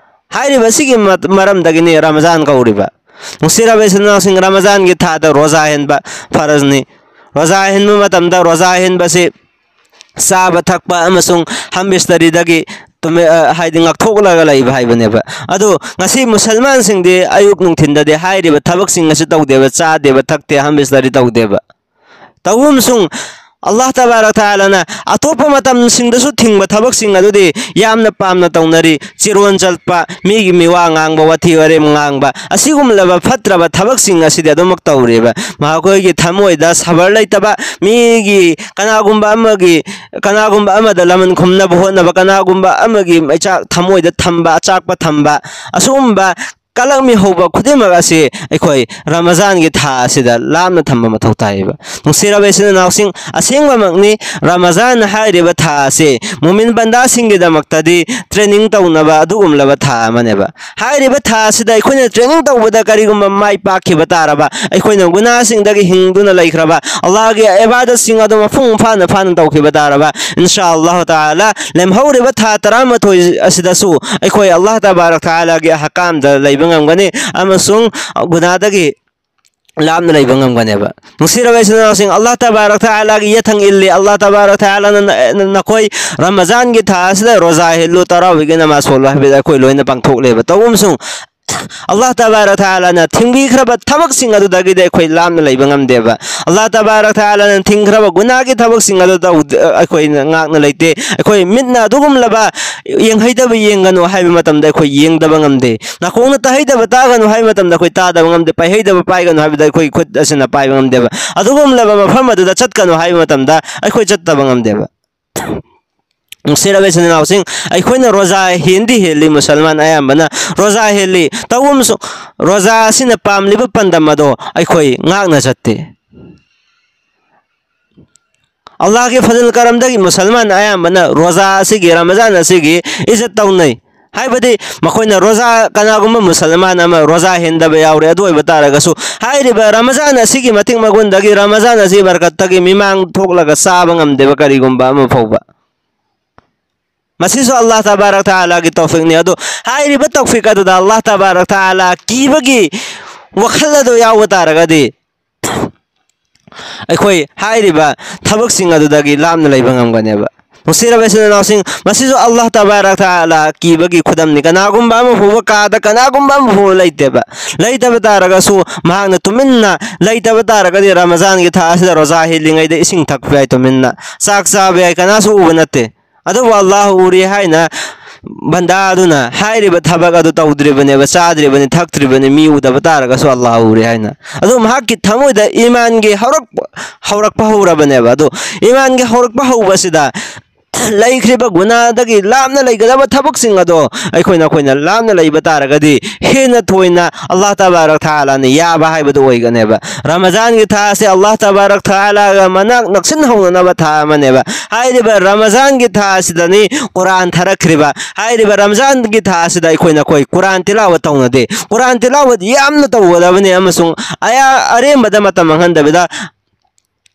ꯍꯥꯏꯔꯤꯕ ꯑꯁꯤꯒꯤ ꯃ-, ꯃꯔꯝꯗꯒꯤꯅꯤ ꯔꯃꯖꯥꯟ ꯀꯧꯔꯤꯕ꯫ ꯅꯨꯡꯁꯤꯔꯕ ꯏꯆꯤꯟ ꯏꯅꯥꯎꯁꯤꯡ, ꯔꯃꯖꯥꯟꯒꯤ ꯊꯥꯗ ꯔꯣꯖꯥ ꯍꯦꯟꯕ ꯐꯔꯖꯅꯤ꯫ ꯔꯣꯖꯥ ꯍꯦꯟꯕ ꯃꯇꯝꯗ ꯔꯣꯖꯥ ꯍꯦꯟꯕꯁꯤ ꯆꯥꯕ ꯊꯛꯄ ꯑꯃꯁꯨꯡ ꯍꯝ ꯕꯤꯁꯇꯔꯤꯗꯒꯤ ꯇꯨꯃꯤ-, ꯑ, ꯍꯥꯏꯗꯤ ꯉꯥꯛꯊꯣꯛꯂꯒ ꯂꯩꯕ ꯍꯥꯏꯕꯅꯦꯕ꯫ ꯑꯗꯨ ꯉꯁꯤ ꯃꯨꯁꯜꯃꯥꯟꯁꯤꯡꯗꯤ ꯑꯌꯨꯛ ꯅꯨꯡꯊꯤꯟꯗꯗꯤ ꯍꯥꯏꯔꯤꯕ ꯊꯕꯛꯁꯤꯡ ꯑꯁꯤ ꯇꯧꯗꯦꯕ, ꯆꯥꯗꯦꯕ, ꯊꯛꯇꯦ, ꯍꯝ ꯕꯤꯁꯇꯔꯤ ꯇꯧꯗꯦꯕ꯫ ꯇꯧꯕ ꯑꯃꯁꯨꯡ ꯑꯜꯂꯥꯍ ꯇꯕꯥꯔꯛ ꯇꯥꯂꯥꯅ ꯑꯇꯣꯞꯄ ꯃꯇꯝꯁꯤꯡꯗꯁꯨ ꯊꯤꯡꯕ ꯊꯕꯛꯁꯤꯡ ꯑꯗꯨꯗꯤ ꯌꯥꯝꯅ ꯄꯥꯝꯅ ꯇꯧꯅꯔꯤ꯫ ꯆꯤꯔꯣꯟ ꯆꯠꯄ, ꯃꯤꯒꯤ ꯃꯤꯋꯥ ꯉꯥꯡꯕ, ꯋꯥꯊꯤ ꯋꯥꯔꯦꯝ ꯉꯥꯡꯕ, ꯑꯁꯤꯒꯨꯝꯂꯕ ꯐꯠꯇ꯭ꯔꯕ ꯊꯕꯛꯁꯤꯡ ꯑꯁꯤꯗꯤ ꯑꯗꯨꯃꯛ ꯇꯧꯔꯤꯕ꯫ ꯃꯈꯣꯏꯒꯤ ꯊꯃꯣꯏꯗ ꯁꯕꯔ ꯂꯩꯇꯕ, ꯃꯤꯒꯤ ꯀꯅꯥꯒꯨꯝꯕ ꯑꯃꯒꯤ, ꯀꯅꯥꯒꯨꯝꯕ ꯑꯃꯗ ꯂꯃꯟ ꯈꯨꯝꯅꯕ ꯍꯣꯠꯅꯕ, ꯀꯅꯥꯒꯨꯝꯕ ꯑꯃꯒꯤ ꯃꯩꯆꯥꯛ ꯊꯃꯣꯏꯗ ꯊꯝꯕ, ꯑꯆꯥꯛꯄ ꯊꯝꯕ, ꯑꯁꯤꯒꯨꯝꯕ ꯀꯂꯛꯃꯤ ꯍꯧꯕ ꯈꯨꯗꯤꯡꯃꯛ ꯑꯁꯤ ꯑꯩꯈꯣꯏ ꯔꯃꯖꯥꯟꯒꯤ ꯊꯥ ꯑꯁꯤꯗ ꯂꯥꯞꯅ ꯊꯝꯕ ꯃꯊꯧ ꯇꯥꯏꯌꯦꯕ꯫ ꯅꯨꯡꯁꯤꯔꯕ ꯏꯆꯤꯟ ꯏꯅꯥꯎꯁꯤꯡ, ꯑꯁꯦꯡꯕꯃꯛꯅꯤ, ꯔꯃꯖꯥꯟ ꯍꯥꯏꯔꯤꯕ ꯊꯥ ꯑꯁꯤ ꯃꯨꯃꯤꯟ ꯕꯟꯗꯥꯁꯤꯡꯒꯤꯗꯃꯛꯇꯗꯤ ꯇ꯭ꯔꯦꯅꯤꯡ ꯇꯧꯅꯕ ꯑꯗꯨꯒꯨꯝꯂꯕ ꯊꯥ ꯑꯃꯅꯦꯕ꯫ ꯍꯥꯏꯔꯤꯕ ꯊꯥ ꯑꯁꯤꯗ ꯑꯩꯈꯣꯏꯅ ꯇ꯭ꯔꯦꯅꯤꯡ ꯇꯧꯕꯗ ꯀꯔꯤꯒꯨꯝꯕ ꯃꯥꯏ ꯄꯥꯛꯈꯤꯕ ꯇꯥꯔꯕ, ꯑꯩꯈꯣꯏꯅ ꯒꯨꯅꯥꯁꯤꯡꯗꯒꯤ ꯍꯤꯡꯗꯨꯅ ꯂꯩꯈ꯭ꯔꯕ, ꯑꯜꯂꯥꯍꯒꯤ ꯏꯕꯥꯗꯠꯁꯤꯡ ꯑꯗꯨ ꯃꯄꯨꯡ ꯐꯥꯅ ꯐꯥꯅ ꯇꯧꯈꯤꯕ ꯇꯥꯔꯕ, ꯏꯟꯁꯥ ꯑꯜꯂꯥꯍ ꯇꯥꯂꯥ, ꯂꯦꯝꯍꯧꯔꯤꯕ ꯊꯥ ꯇꯔꯥꯃꯥꯊꯣꯏ ꯑꯁꯤꯗꯁꯨ ꯑꯩꯈꯣꯏ ꯑꯜꯂꯥꯍ ꯇꯕꯥꯔꯛ ꯇꯥꯂꯥꯒꯤ ꯑꯍꯀꯥꯝꯗ ꯂꯩꯕ ꯉꯝꯒꯅꯤ ꯑꯃꯁꯨꯡ ꯒꯨꯅꯥꯗꯒꯤ ꯂꯥꯞꯅ ꯂꯩꯕ ꯉꯝꯒꯅꯦꯕ꯫ ꯅꯨꯡꯁꯤꯔꯕ ꯏꯆꯤꯟ ꯏꯅꯥꯎꯁꯤꯡ, ꯑꯜꯂꯥꯍ ꯇꯕꯥꯔꯛ ꯊꯥꯂꯥꯒꯤ ꯌꯦꯠꯊꯪ ꯏꯜꯂꯤ꯫ ꯑꯜꯂꯥꯍ ꯇꯕꯥꯔꯛ ꯊꯥꯂꯥꯅ ꯅ-, ꯅ-, ꯅꯈꯣꯏ ꯔꯃꯖꯥꯟꯒꯤ ꯊꯥ ꯑꯁꯤꯗ ꯔꯣꯖꯥ ꯍꯦꯜꯂꯨ, ꯇꯔꯥꯋꯤꯒꯤ ꯅꯃꯥꯖ ꯁꯣꯜꯂꯨ ꯍꯥꯏꯕꯗ ꯑꯩꯈꯣꯏ ꯂꯣꯏꯅ ꯄꯥꯡꯊꯣꯛꯂꯦꯕ꯫ ꯇꯧꯕ ꯑꯃꯁꯨꯡ ꯑꯜꯂꯥꯍ ꯇꯕꯥꯔꯛ ꯊꯥꯂꯥꯅ ꯊꯤꯡꯕꯤꯈ꯭ꯔꯕ ꯊꯕꯛꯁꯤꯡ ꯑꯗꯨꯗꯒꯤꯗꯤ ꯑꯩꯈꯣꯏ ꯂꯥꯞꯅ ꯂꯩꯕ ꯉꯝꯗꯦꯕ꯫ ꯑꯜꯂꯥꯍ ꯇꯕꯥꯔꯛ ꯊꯥꯂꯥꯅ ꯊꯤꯡꯈ꯭ꯔꯕ ꯒꯨꯅꯥꯒꯤ ꯊꯕꯛꯁꯤꯡ ꯑꯗꯨ ꯇꯧꯗ-, ꯑꯩꯈꯣꯏꯅ ꯉꯥꯛꯅ ꯂꯩꯇꯦ꯫ ꯑꯩꯈꯣꯏ ꯃꯤꯠꯅ ꯑꯗꯨꯒꯨꯝꯂꯕ ꯌꯦꯡꯍꯩꯗꯕ ꯌꯦꯡꯒꯅꯨ ꯍꯥꯏꯕ ꯃꯇꯝꯗ ꯑꯩꯈꯣꯏ ꯌꯦꯡꯗꯕ ꯉꯝꯗꯦ꯫ ꯅꯥꯀꯣꯡꯅ ꯇꯥꯍꯩꯗꯕ ꯇꯥꯒꯅꯨ ꯍꯥꯏꯕ ꯃꯇꯝꯗ ꯑꯩꯈꯣꯏ ꯇꯥꯗꯕ ꯉꯝꯗꯦ꯫ ꯄꯥꯏꯍꯩꯗꯕ ꯄꯥꯏꯒꯅꯨ ꯍꯥꯏꯕꯗ ꯑꯩꯈꯣꯏ ꯈꯨꯠ ꯑꯁꯤꯅ ꯄꯥꯏꯕ ꯉꯝꯗꯦꯕ꯫ ꯑꯗꯨꯒꯨꯝꯂꯕ ꯃꯐꯝ ꯑꯗꯨꯗ ꯆꯠꯀꯅꯨ ꯍꯥꯏꯕ ꯃꯇꯝꯗ ꯑꯩꯈꯣꯏ ꯆꯠꯇꯕ ꯉꯝꯗꯦꯕ꯫ ꯅꯨꯡꯁꯤꯔꯕ ꯏꯆꯤꯟ ꯏꯅꯥꯎꯁꯤꯡ, ꯑꯩꯈꯣꯏꯅ ꯔꯣꯖꯥ ꯍꯦꯟꯗꯤ ꯍꯦꯜꯂꯤ, ꯃꯨꯁꯜꯃꯥꯟ ꯑꯌꯥꯝꯕꯅ ꯔꯣꯖꯥ ꯍꯦꯜꯂꯤ꯫ ꯇꯧꯕ ꯑꯃꯁꯨꯡ ꯔꯣꯖꯥ ꯑꯁꯤꯅ ꯄꯥꯝꯂꯤꯕ ꯄꯥꯟꯗꯝ ꯑꯗꯣ ꯑꯩꯈꯣꯏ ꯉꯥꯛꯅ ꯆꯠꯇꯦ꯫ ꯑꯜꯂꯥꯍꯒꯤ ꯐꯖꯜ ꯀꯔꯝꯗꯒꯤ ꯃꯨꯁꯜꯃꯥꯟ ꯑꯌꯥꯝꯕꯅ ꯔꯣꯖꯥ ꯑꯁꯤꯒꯤ, ꯔꯃꯖꯥꯟ ꯑꯁꯤꯒꯤ ꯏꯖꯠ ꯇꯧꯅꯩ꯫ ꯍꯥꯏꯕꯗꯤ ꯃꯈꯣꯏꯅ ꯔꯣꯖꯥ, ꯀꯅꯥꯒꯨꯝꯕ ꯃꯨꯁꯜꯃꯥꯟ ꯑꯃ ꯔꯣꯖꯥ ꯍꯦꯟꯗꯕ ꯌꯥꯎꯔꯦ, ꯑꯗꯨ ꯑꯣꯏꯕ ꯇꯥꯔꯒꯁꯨ ꯍꯥꯏꯔꯤꯕ ꯔꯃꯖꯥꯟ ꯑꯁꯤꯒꯤ ꯃꯇꯤꯛ ꯃꯒꯨꯟꯗꯒꯤ, ꯔꯃꯖꯥꯟ ꯑꯁꯤꯒꯤ ꯕꯔꯀꯠꯇꯒꯤ ꯃꯤꯃꯥꯡ ꯊꯣꯛꯂꯒ ꯆꯥꯕ ꯉꯝꯗꯦꯕ ꯀꯔꯤꯒꯨꯝꯕ ꯑꯃ ꯐꯥꯎꯕ꯫ ꯃꯁꯤꯁꯨ ꯑꯜꯂꯥꯍ ꯇꯕꯥꯔꯛ ꯊꯥꯂꯥꯒꯤ ꯇꯧꯐꯤꯛꯅꯤ꯫ ꯑꯗꯨ ꯍꯥꯏꯔꯤꯕ ꯇꯧꯐꯤꯛ ꯑꯗꯨꯗ ꯑꯜꯂꯥꯍ ꯇꯕꯥꯔꯛ ꯊꯥꯂꯥ ꯀꯤꯕꯒꯤ ꯋꯥꯈꯜ ꯑꯗꯨ ꯌꯥꯎꯕ ꯇꯥꯔꯒꯗꯤ ꯑꯩꯈꯣꯏ ꯍꯥꯏꯔꯤꯕ ꯊꯕꯛꯁꯤꯡ ꯑꯗꯨꯗꯒꯤ ꯂꯥꯞꯅ ꯂꯩꯕ ꯉꯝꯒꯅꯦꯕ꯫ ꯅꯨꯡꯁꯤꯔꯕ ꯏꯆꯤꯟ ꯏꯅꯥꯎꯁꯤꯡ, ꯃꯁꯤꯁꯨ ꯑꯜꯂꯥꯍ ꯇꯕꯥꯔꯛ ꯊꯥꯂꯥ ꯀꯤꯕꯒꯤ ꯈꯨꯗꯝꯅꯤ꯫ ꯀꯅꯥꯒꯨꯝꯕ ꯑꯃ ꯐꯥꯎꯕ, ꯀꯥꯗ ꯀꯅꯥꯒꯨꯝꯕ ꯑꯃ ꯐꯥꯎꯕ ꯂꯩꯇꯦꯕ꯫ ꯂꯩꯇꯕ ꯇꯥꯔꯒꯁꯨ ꯃꯍꯥꯛꯅ ꯇꯨꯃꯤꯟꯅ ꯂꯩꯇꯕ ꯇꯥꯔꯒꯗꯤ ꯔꯃꯖꯥꯟꯒꯤ ꯊꯥ ꯑꯁꯤꯗ ꯔꯣꯖꯥ ꯍꯦꯜꯂꯤꯉꯩꯗ ꯏꯁꯤꯡ ꯊꯛꯄ ꯌꯥꯏ ꯇꯨꯃꯤꯟꯅ, ꯆꯥꯛ ꯆꯥꯕ ꯌꯥꯏ, ꯀꯅꯥꯁꯨ ꯎꯕ ꯅꯠꯇꯦ꯫ ꯑꯗꯨꯕꯨ ꯑꯜꯂꯥꯍ ꯎꯔꯤ ꯍꯥꯏꯅ ꯕꯟꯗꯥ ꯑꯗꯨꯅ ꯍꯥꯏꯔꯤꯕ ꯊꯕꯛ ꯑꯗꯨ ꯇꯧꯗ꯭ꯔꯤꯕꯅꯦꯕ, ꯆꯥꯗ꯭ꯔꯤꯕꯅꯤ, ꯊꯛꯇ꯭ꯔꯤꯕꯅꯤ, ꯃꯤ ꯎꯗꯕ ꯇꯥꯔꯒꯁꯨ ꯑꯜꯂꯥꯍ ꯎꯔꯤ ꯍꯥꯏꯅ꯫ ꯑꯗꯨ ꯃꯍꯥꯛꯀꯤ ꯊꯃꯣꯏꯗ ꯏꯃꯥꯟꯒꯤ ꯍꯧꯔꯛꯄ, ꯍꯧꯔꯛꯄ ꯍꯧꯔꯕꯅꯦꯕ꯫ ꯑꯗꯨ ꯏꯃꯥꯟꯒꯤ ꯍꯧꯔꯛꯄ ꯍꯧꯕꯁꯤꯗ ꯂꯩꯈ꯭ꯔꯤꯕ ꯒꯨꯅꯥꯗꯒꯤ ꯂꯥꯞꯅ ꯂꯩꯒꯗꯕ ꯊꯕꯛꯁꯤꯡ ꯑꯗꯣ ꯑꯩꯈꯣꯏꯅ, ꯑꯩꯈꯣꯏꯅ ꯂꯥꯞꯅ ꯂꯩꯕ ꯇꯥꯔꯒꯗꯤ ꯍꯦꯟꯅ ꯊꯣꯏꯅ ꯑꯜꯂꯥꯍ ꯇꯕꯥꯔꯛ ꯊꯥꯂꯥꯅ ꯌꯥꯕ ꯍꯥꯏꯕꯗꯨ ꯑꯣꯏꯒꯅꯦꯕ꯫ ꯔꯃꯖꯥꯟꯒꯤ ꯊꯥ ꯑꯁꯤ ꯑꯜꯂꯥꯍ ꯇꯕꯥꯔꯛ ꯊꯥꯂꯥꯒ ꯃꯅꯥꯛ ꯅꯛꯁꯤꯟꯍꯧꯅꯅꯕ ꯊꯥ ꯑꯃꯅꯦꯕ꯫ ꯍꯥꯏꯔꯤꯕ ꯔꯃꯖꯥꯟꯒꯤ ꯊꯥ ꯑꯁꯤꯗꯅꯤ ꯀꯨꯔꯥꯟ ꯊꯥꯔꯛꯈ꯭ꯔꯤꯕ꯫ ꯍꯥꯏꯔꯤꯕ ꯔꯃꯖꯥꯟꯒꯤ ꯊꯥ ꯑꯁꯤꯗ ꯑꯩꯈꯣꯏꯅ, ꯑꯩꯈꯣꯏ ꯀꯨꯔꯥꯟ ꯇꯤꯂꯥꯋꯠ ꯇꯧꯅꯗꯦ꯫ ꯀꯨꯔꯥꯟ ꯇꯤꯂꯥꯋꯠ ꯌꯥꯝꯅ ꯇꯧꯒꯗꯕꯅꯤ ꯑꯃꯁꯨꯡ ꯑꯌꯥ-, ꯑꯔꯦꯝꯕꯗ ꯃꯇꯝ ꯃꯥꯡꯍꯟꯗꯕꯤꯗ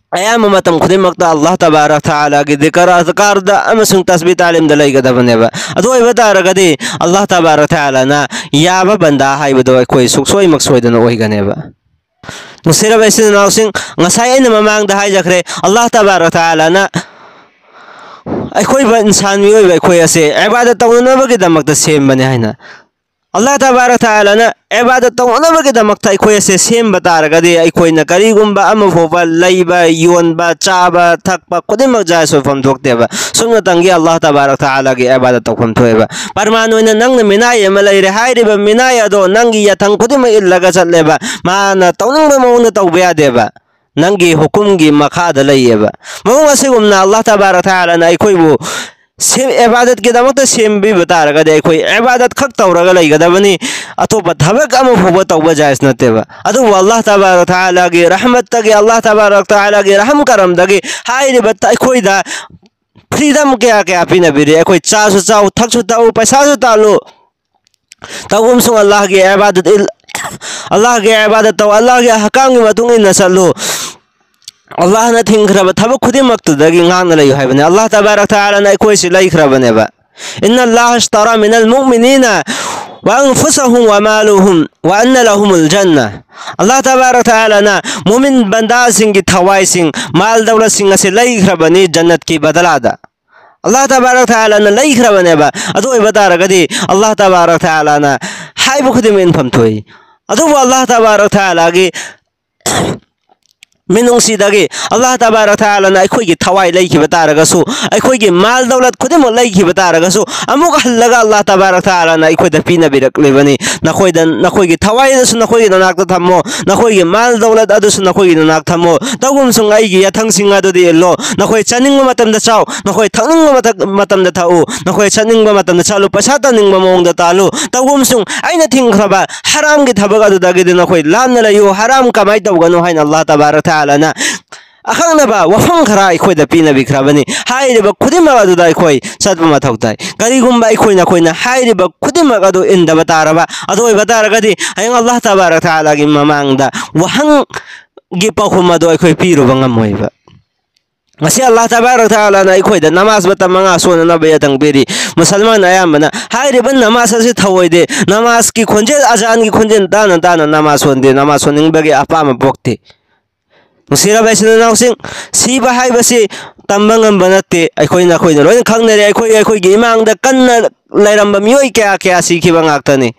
ꯑꯌꯥꯝꯕ ꯃꯇꯝ ꯈꯨꯗꯤꯡꯃꯛꯇ ꯑꯜꯂꯥꯍ ꯇꯕꯥꯔꯛ ꯊꯥꯂꯥꯒꯤ ꯗꯤꯀꯔ, ꯑꯗꯀꯥꯔꯗ ꯑꯃꯁꯨꯡ ꯇꯁꯕꯤ ꯇꯥꯂꯤꯝꯗ ꯂꯩꯒꯗꯕꯅꯦꯕ꯫ ꯑꯗꯨ ꯑꯣꯏꯕ ꯇꯥꯔꯒꯗꯤ ꯑꯜꯂꯥꯍ ꯇꯕꯥꯔꯛ ꯊꯥꯂꯥꯅ ꯌꯥꯕ ꯕꯟꯗꯥ ꯍꯥꯏꯕꯗꯣ ꯑꯩꯈꯣꯏ ꯁꯨꯛꯁꯣꯏꯃꯛ ꯁꯣꯏꯗꯅ ꯑꯣꯏꯒꯅꯦꯕ꯫ ꯅꯨꯡꯁꯤꯔꯕ ꯏꯆꯤꯟ ꯏꯅꯥꯎꯁꯤꯡ, ꯉꯁꯥꯏ ꯑꯩꯅ ꯃꯃꯥꯡꯗ ꯍꯥꯏꯖꯈ꯭ꯔꯦ, ꯑꯜꯂꯥꯍ ꯇꯕꯥꯔꯛ ꯇꯥꯂꯥꯅ ꯑꯩꯈꯣꯏꯕ ꯏꯟꯁꯥꯟ ꯃꯤꯑꯣꯏꯕ ꯑꯩꯈꯣꯏ ꯑꯁꯦ ꯏꯕꯥꯗꯠ ꯇꯧꯅꯅꯕꯒꯤꯗꯃꯛꯇ ꯁꯦꯝꯕꯅꯦ ꯍꯥꯏꯅ꯫ ꯑꯜꯂꯥꯍ ꯇꯕꯥꯔꯛ ꯇꯥꯂꯥꯅ ꯏꯕꯥꯗꯠ ꯇꯧꯅꯅꯕꯒꯤꯗꯃꯛꯇ ꯑꯩꯈꯣꯏ ꯑꯁꯦ ꯁꯦꯝꯕ ꯇꯥꯔꯒꯗꯤ, ꯑꯩꯈꯣꯏꯅ ꯀꯔꯤꯒꯨꯝꯕ ꯑꯃ ꯐꯥꯎꯕ ꯂꯩꯕ, ꯌꯣꯟꯕ, ꯆꯥꯕ, ꯊꯛꯄ ꯈꯨꯗꯤꯡꯃꯛ ꯖꯥꯏꯖ ꯑꯣꯏꯐꯝ ꯊꯣꯛꯇꯦꯕ꯫ ꯁꯨꯞꯅꯇꯪꯒꯤ ꯑꯜꯂꯥꯍ ꯇꯕꯥꯔꯛ ꯇꯥꯂꯥꯒꯤ ꯏꯕꯥꯗꯠ ꯇꯧꯐꯝ ꯊꯣꯛꯑꯦꯕ꯫ ꯄꯔꯃꯥꯟ ꯑꯣꯏꯅ ꯅꯪꯅ ꯃꯤꯅꯥꯏ ꯑꯃ ꯂꯩꯔꯦ, ꯍꯥꯏꯔꯤꯕ ꯃꯤꯅꯥꯏ ꯑꯗꯣ ꯅꯪꯒꯤ ꯌꯥꯊꯪ ꯈꯨꯗꯤꯡꯃꯛ ꯏꯜꯂꯒ ꯆꯠꯂꯦꯕ, ꯃꯥꯅ ꯇꯧꯅꯤꯡꯕ ꯃꯑꯣꯡꯗ ꯇꯧꯕ ꯌꯥꯗꯦꯕ꯫ ꯅꯪꯒꯤ ꯍꯨꯀꯨꯝꯒꯤ ꯃꯈꯥꯗ ꯂꯩꯌꯦꯕ꯫ ꯃꯑꯣꯡ ꯑꯁꯤꯒꯨꯝꯅ ꯑꯜꯂꯥꯍ ꯇꯕꯥꯔꯛ ꯇꯥꯂꯥꯅ ꯑꯩꯈꯣꯏꯕꯨ ꯁꯦꯝ-, ꯏꯕꯥꯗꯠꯀꯤꯗꯃꯛꯇ ꯁꯦꯝꯕꯤꯕ ꯇꯥꯔꯒꯗꯤ, ꯑꯩꯈꯣꯏ ꯏꯕꯥꯗꯠ ꯈꯛ ꯇꯧꯔꯒ ꯂꯩꯒꯗꯕꯅꯤ, ꯑꯇꯣꯞꯄ ꯊꯕꯛ ꯑꯃ ꯐꯥꯎꯕ ꯇꯧꯕ ꯖꯥꯏꯖ ꯅꯠꯇꯦꯕ꯫ ꯑꯗꯨꯕꯨ ꯑꯜꯂꯥꯍ ꯇꯕꯥꯔꯛ ꯇꯥꯂꯥꯒꯤ ꯔꯍꯃꯠꯇꯒꯤ, ꯑꯜꯂꯥꯍ ꯇꯕꯥꯔꯛ ꯇꯥꯂꯥꯒꯤ ꯔꯍꯝ ꯀꯔꯝꯗꯒꯤ ꯍꯥꯏꯔꯤꯕ ꯇ-, ꯑꯩꯈꯣꯏꯗ ꯐ꯭ꯔꯤꯗꯝ ꯀꯌꯥ ꯀꯌꯥ ꯄꯤꯅꯕꯤꯔꯤ꯫ ꯑꯩꯈꯣꯏ ꯆꯥꯁꯨ ꯆꯥꯎ, ꯊꯛꯁꯨ ꯊꯛꯎ, ꯄꯩꯁꯥꯁꯨ ꯇꯥꯜꯂꯨ, ꯇꯧꯒꯨꯝꯁꯨꯡ ꯑꯜꯂꯥꯍꯒꯤ ꯏꯕꯥꯗꯠ ꯏꯜ-, ꯑꯜꯂꯥꯍꯒꯤ ꯏꯕꯥꯗꯠ ꯇꯧ, ꯑꯜꯂꯥꯍꯒꯤ ꯑꯍꯀꯥꯝꯒꯤ ꯃꯇꯨꯡ ꯏꯟꯅ ꯆꯠꯂꯨ꯫ ꯑꯜꯂꯥꯍꯅ ꯊꯤꯡꯈ꯭ꯔꯕ ꯊꯕꯛ ꯈꯨꯗꯤꯡꯃꯛꯇꯨꯗꯒꯤ ꯉꯥꯛꯅ ꯂꯩꯌꯨ ꯍꯥꯏꯕꯅꯤ꯫ ꯑꯜꯂꯥꯍ ꯇꯕꯥꯔꯛ ꯇꯥꯂꯥꯅ ꯑꯩꯈꯣꯏꯁꯤ ꯂꯩꯈ꯭ꯔꯕꯅꯦꯕ꯫ "ꯏꯟꯅ ꯑꯜꯂꯥꯍ ꯑꯁꯇꯥꯔꯥ ꯃꯤꯅꯜ ꯃꯨꯑꯃꯤꯅꯤꯅ ꯋꯥ ꯑꯟꯐꯨꯁꯍꯨꯝ ꯋꯥ ꯃꯥꯂꯨꯍꯨꯝ ꯋꯥ ꯑꯟꯅ ꯂꯍꯨꯃꯨꯜ ꯖꯟꯅ"꯫ ꯑꯜꯂꯥꯍ ꯇꯕꯥꯔꯛ ꯇꯥꯂꯥꯅ ꯃꯨꯃꯤꯟ ꯕꯟꯗꯥꯁꯤꯡꯒꯤ ꯊꯋꯥꯏꯁꯤꯡ, ꯃꯥꯜ ꯗꯧꯂꯠꯁꯤꯡ ꯑꯁꯤ ꯂꯩꯈ꯭ꯔꯕꯅꯤ ꯖꯟꯅꯠꯀꯤ ꯕꯗꯂꯥꯗ꯫ ꯑꯜꯂꯥꯍ ꯇꯕꯥꯔꯛ ꯇꯥꯂꯥꯅ ꯂꯩꯈ꯭ꯔꯕꯅꯦꯕ꯫ ꯑꯗꯨ ꯑꯣꯏꯕ ꯇꯥꯔꯒꯗꯤ ꯑꯜꯂꯥꯍ ꯇꯕꯥꯔꯛ ꯇꯥꯂꯥꯅ ꯍꯥꯏꯕ ꯈꯨꯗꯤꯡꯃꯛ ꯏꯟꯐꯝ ꯊꯣꯛꯏ꯫ ꯑꯗꯨꯕꯨ ꯑꯜꯂꯥꯍ ꯇꯕꯥꯔꯛ ꯇꯥꯂꯥꯒꯤ ꯃꯤꯅꯨꯡꯁꯤꯗꯒꯤ ꯑꯜꯂꯥꯍ ꯇꯕꯥꯔꯛ ꯇꯥꯂꯥꯅ ꯑꯩꯈꯣꯏꯒꯤ ꯊꯋꯥꯏ ꯂꯩꯈꯤꯕ ꯇꯥꯔꯒꯁꯨ, ꯑꯩꯈꯣꯏꯒꯤ ꯃꯥꯜ ꯗꯧꯂꯠ ꯈꯨꯗꯤꯡꯃꯛ ꯂꯩꯈꯤꯕ ꯇꯥꯔꯒꯁꯨ, ꯑꯃꯨꯛ ꯍꯜꯂꯒ ꯑꯜꯂꯥꯍ ꯇꯕꯥꯔꯛ ꯇꯥꯂꯥꯅ ꯑꯩꯈꯣꯏꯗ ꯄꯤꯅꯕꯤꯔꯛꯂꯤꯕꯅꯤ꯫ "ꯅꯈꯣꯏꯗ, ꯅꯈꯣꯏꯒꯤ ꯊꯋꯥꯏ ꯑꯗꯨꯁꯨ ꯅꯈꯣꯏꯒꯤ ꯅꯅꯥꯛꯇ ꯊꯝꯃꯣ, ꯅꯈꯣꯏꯒꯤ ꯃꯥꯜ ꯗꯧꯂꯠ ꯑꯗꯨꯁꯨ ꯅꯈꯣꯏꯒꯤ ꯅꯅꯥꯛ ꯊꯝꯃꯣ, ꯇꯧꯒꯨꯝꯁꯨꯡ ꯑꯩꯒꯤ ꯌꯥꯊꯪꯁꯤꯡ ꯑꯗꯨꯗꯤ ꯏꯜꯂꯣ꯫ ꯅꯈꯣꯏ ꯆꯥꯅꯤꯡꯕ ꯃꯇꯝꯗ ꯆꯥꯎ, ꯅꯈꯣꯏ ꯊꯛꯅꯤꯡꯕ ꯃꯇꯝ-, ꯃꯇꯝꯗ ꯊꯛꯎ, ꯅꯈꯣꯏ ꯆꯠꯅꯤꯡꯕ ꯃꯇꯝꯗ ꯆꯠꯂꯨ, ꯄꯩꯁꯥ ꯇꯥꯅꯤꯡꯕ ꯃꯑꯣꯡꯗ ꯇꯥꯜꯂꯨ, ꯇꯧꯒꯨꯝꯁꯨꯡ ꯑꯩꯅ ꯊꯤꯡꯈ꯭ꯔꯕ ꯍꯔꯥꯝꯒꯤ ꯊꯕꯛ ꯑꯗꯨꯗꯒꯤꯗꯤ ꯅꯈꯣꯏ ꯂꯥꯞꯅ ꯂꯩꯌꯨ, ꯍꯔꯥꯝ ꯀꯃꯥꯏꯅ ꯇꯧꯒꯅꯨ?" ꯍꯥꯏꯅ ꯑꯜꯂꯥꯍ ꯇꯕꯥꯔꯛ ꯇꯥꯂꯥꯅ ꯑꯈꯪꯅꯕ ꯋꯥꯐꯝ ꯈꯔ ꯑꯩꯈꯣꯏꯗ ꯄꯤꯅꯕꯤꯈ꯭ꯔꯕꯅꯤ꯫ ꯍꯥꯏꯔꯤꯕ ꯈꯨꯗꯤꯡꯃꯛ ꯑꯗꯨꯗ ꯑꯩꯈꯣꯏ ꯆꯠꯄ ꯃꯊꯧ ꯇꯥꯏ꯫ ꯀꯔꯤꯒꯨꯝꯕ ꯑꯩꯈꯣꯏ ꯅꯈꯣꯏꯅ ꯍꯥꯏꯔꯤꯕ ꯈꯨꯗꯤꯡꯃꯛ ꯑꯗꯨ ꯏꯟꯗꯕ ꯇꯥꯔꯕ, ꯑꯗꯨ ꯑꯣꯏꯕ ꯇꯥꯔꯒꯗꯤ ꯍꯌꯦꯡ ꯑꯜꯂꯥꯍ ꯇꯕꯥꯔꯛ ꯇꯥꯂꯥꯒꯤ ꯃꯃꯥꯡꯗ ꯋꯥꯍꯪꯒꯤ ꯄꯥꯎꯈꯨꯝ ꯑꯗꯨ ꯑꯩꯈꯣꯏ ꯄꯤꯔꯨꯕ ꯉꯝꯃꯣꯏꯕ꯫ ꯉꯁꯤ ꯑꯜꯂꯥꯍ ꯇꯕꯥꯔꯛ ꯇꯥꯂꯥꯅ ꯑꯩꯈꯣꯏꯗ ꯅꯃꯥꯖ ꯃꯇꯝ ꯃꯉꯥ ꯁꯣꯟꯅꯅꯕ ꯌꯥꯊꯪ ꯄꯤꯔꯤ꯫ ꯃꯨꯁꯜꯃꯥꯟ ꯑꯌꯥꯝꯕꯅ ꯍꯥꯏꯔꯤꯕ ꯅꯃꯥꯖ ꯑꯁꯤ ꯊꯧꯑꯣꯏꯗꯦ꯫ ꯅꯃꯥꯖꯀꯤ ꯈꯣꯟꯖꯦꯜ, ꯑꯖꯥꯟꯒꯤ ꯈꯣꯟꯖꯦꯜ ꯇꯥꯅ ꯇꯥꯅ ꯅꯃꯥꯖ ꯁꯣꯟꯗꯦ꯫ ꯅꯃꯥꯖ ꯁꯣꯟꯅꯤꯡꯕꯒꯤ ꯑꯄꯥꯝꯕ ꯄꯣꯛꯇꯦ꯫ ꯅꯨꯡꯁꯤꯔꯕ ꯏꯆꯤꯟ ꯏꯅꯥꯎꯁꯤꯡ, ꯁꯤꯕ ꯍꯥꯏꯕꯁꯤ ꯇꯝꯕ ꯉꯝꯕ ꯅꯠꯇꯦ꯫ ꯑꯩꯈꯣꯏꯅ, ꯑꯩꯈꯣꯏꯅ ꯂꯣꯏꯅ ꯈꯪꯅꯔꯦ꯫ ꯑꯩꯈꯣꯏ, ꯑꯩꯈꯣꯏꯒꯤ ꯏꯃꯥꯡꯗ ꯀꯟꯅ ꯂꯩꯔꯝꯕ ꯃꯤꯑꯣꯏ ꯀꯌꯥ ꯀꯌꯥ ꯁꯤꯈꯤꯕ ꯉꯥꯛꯇꯅꯤ꯫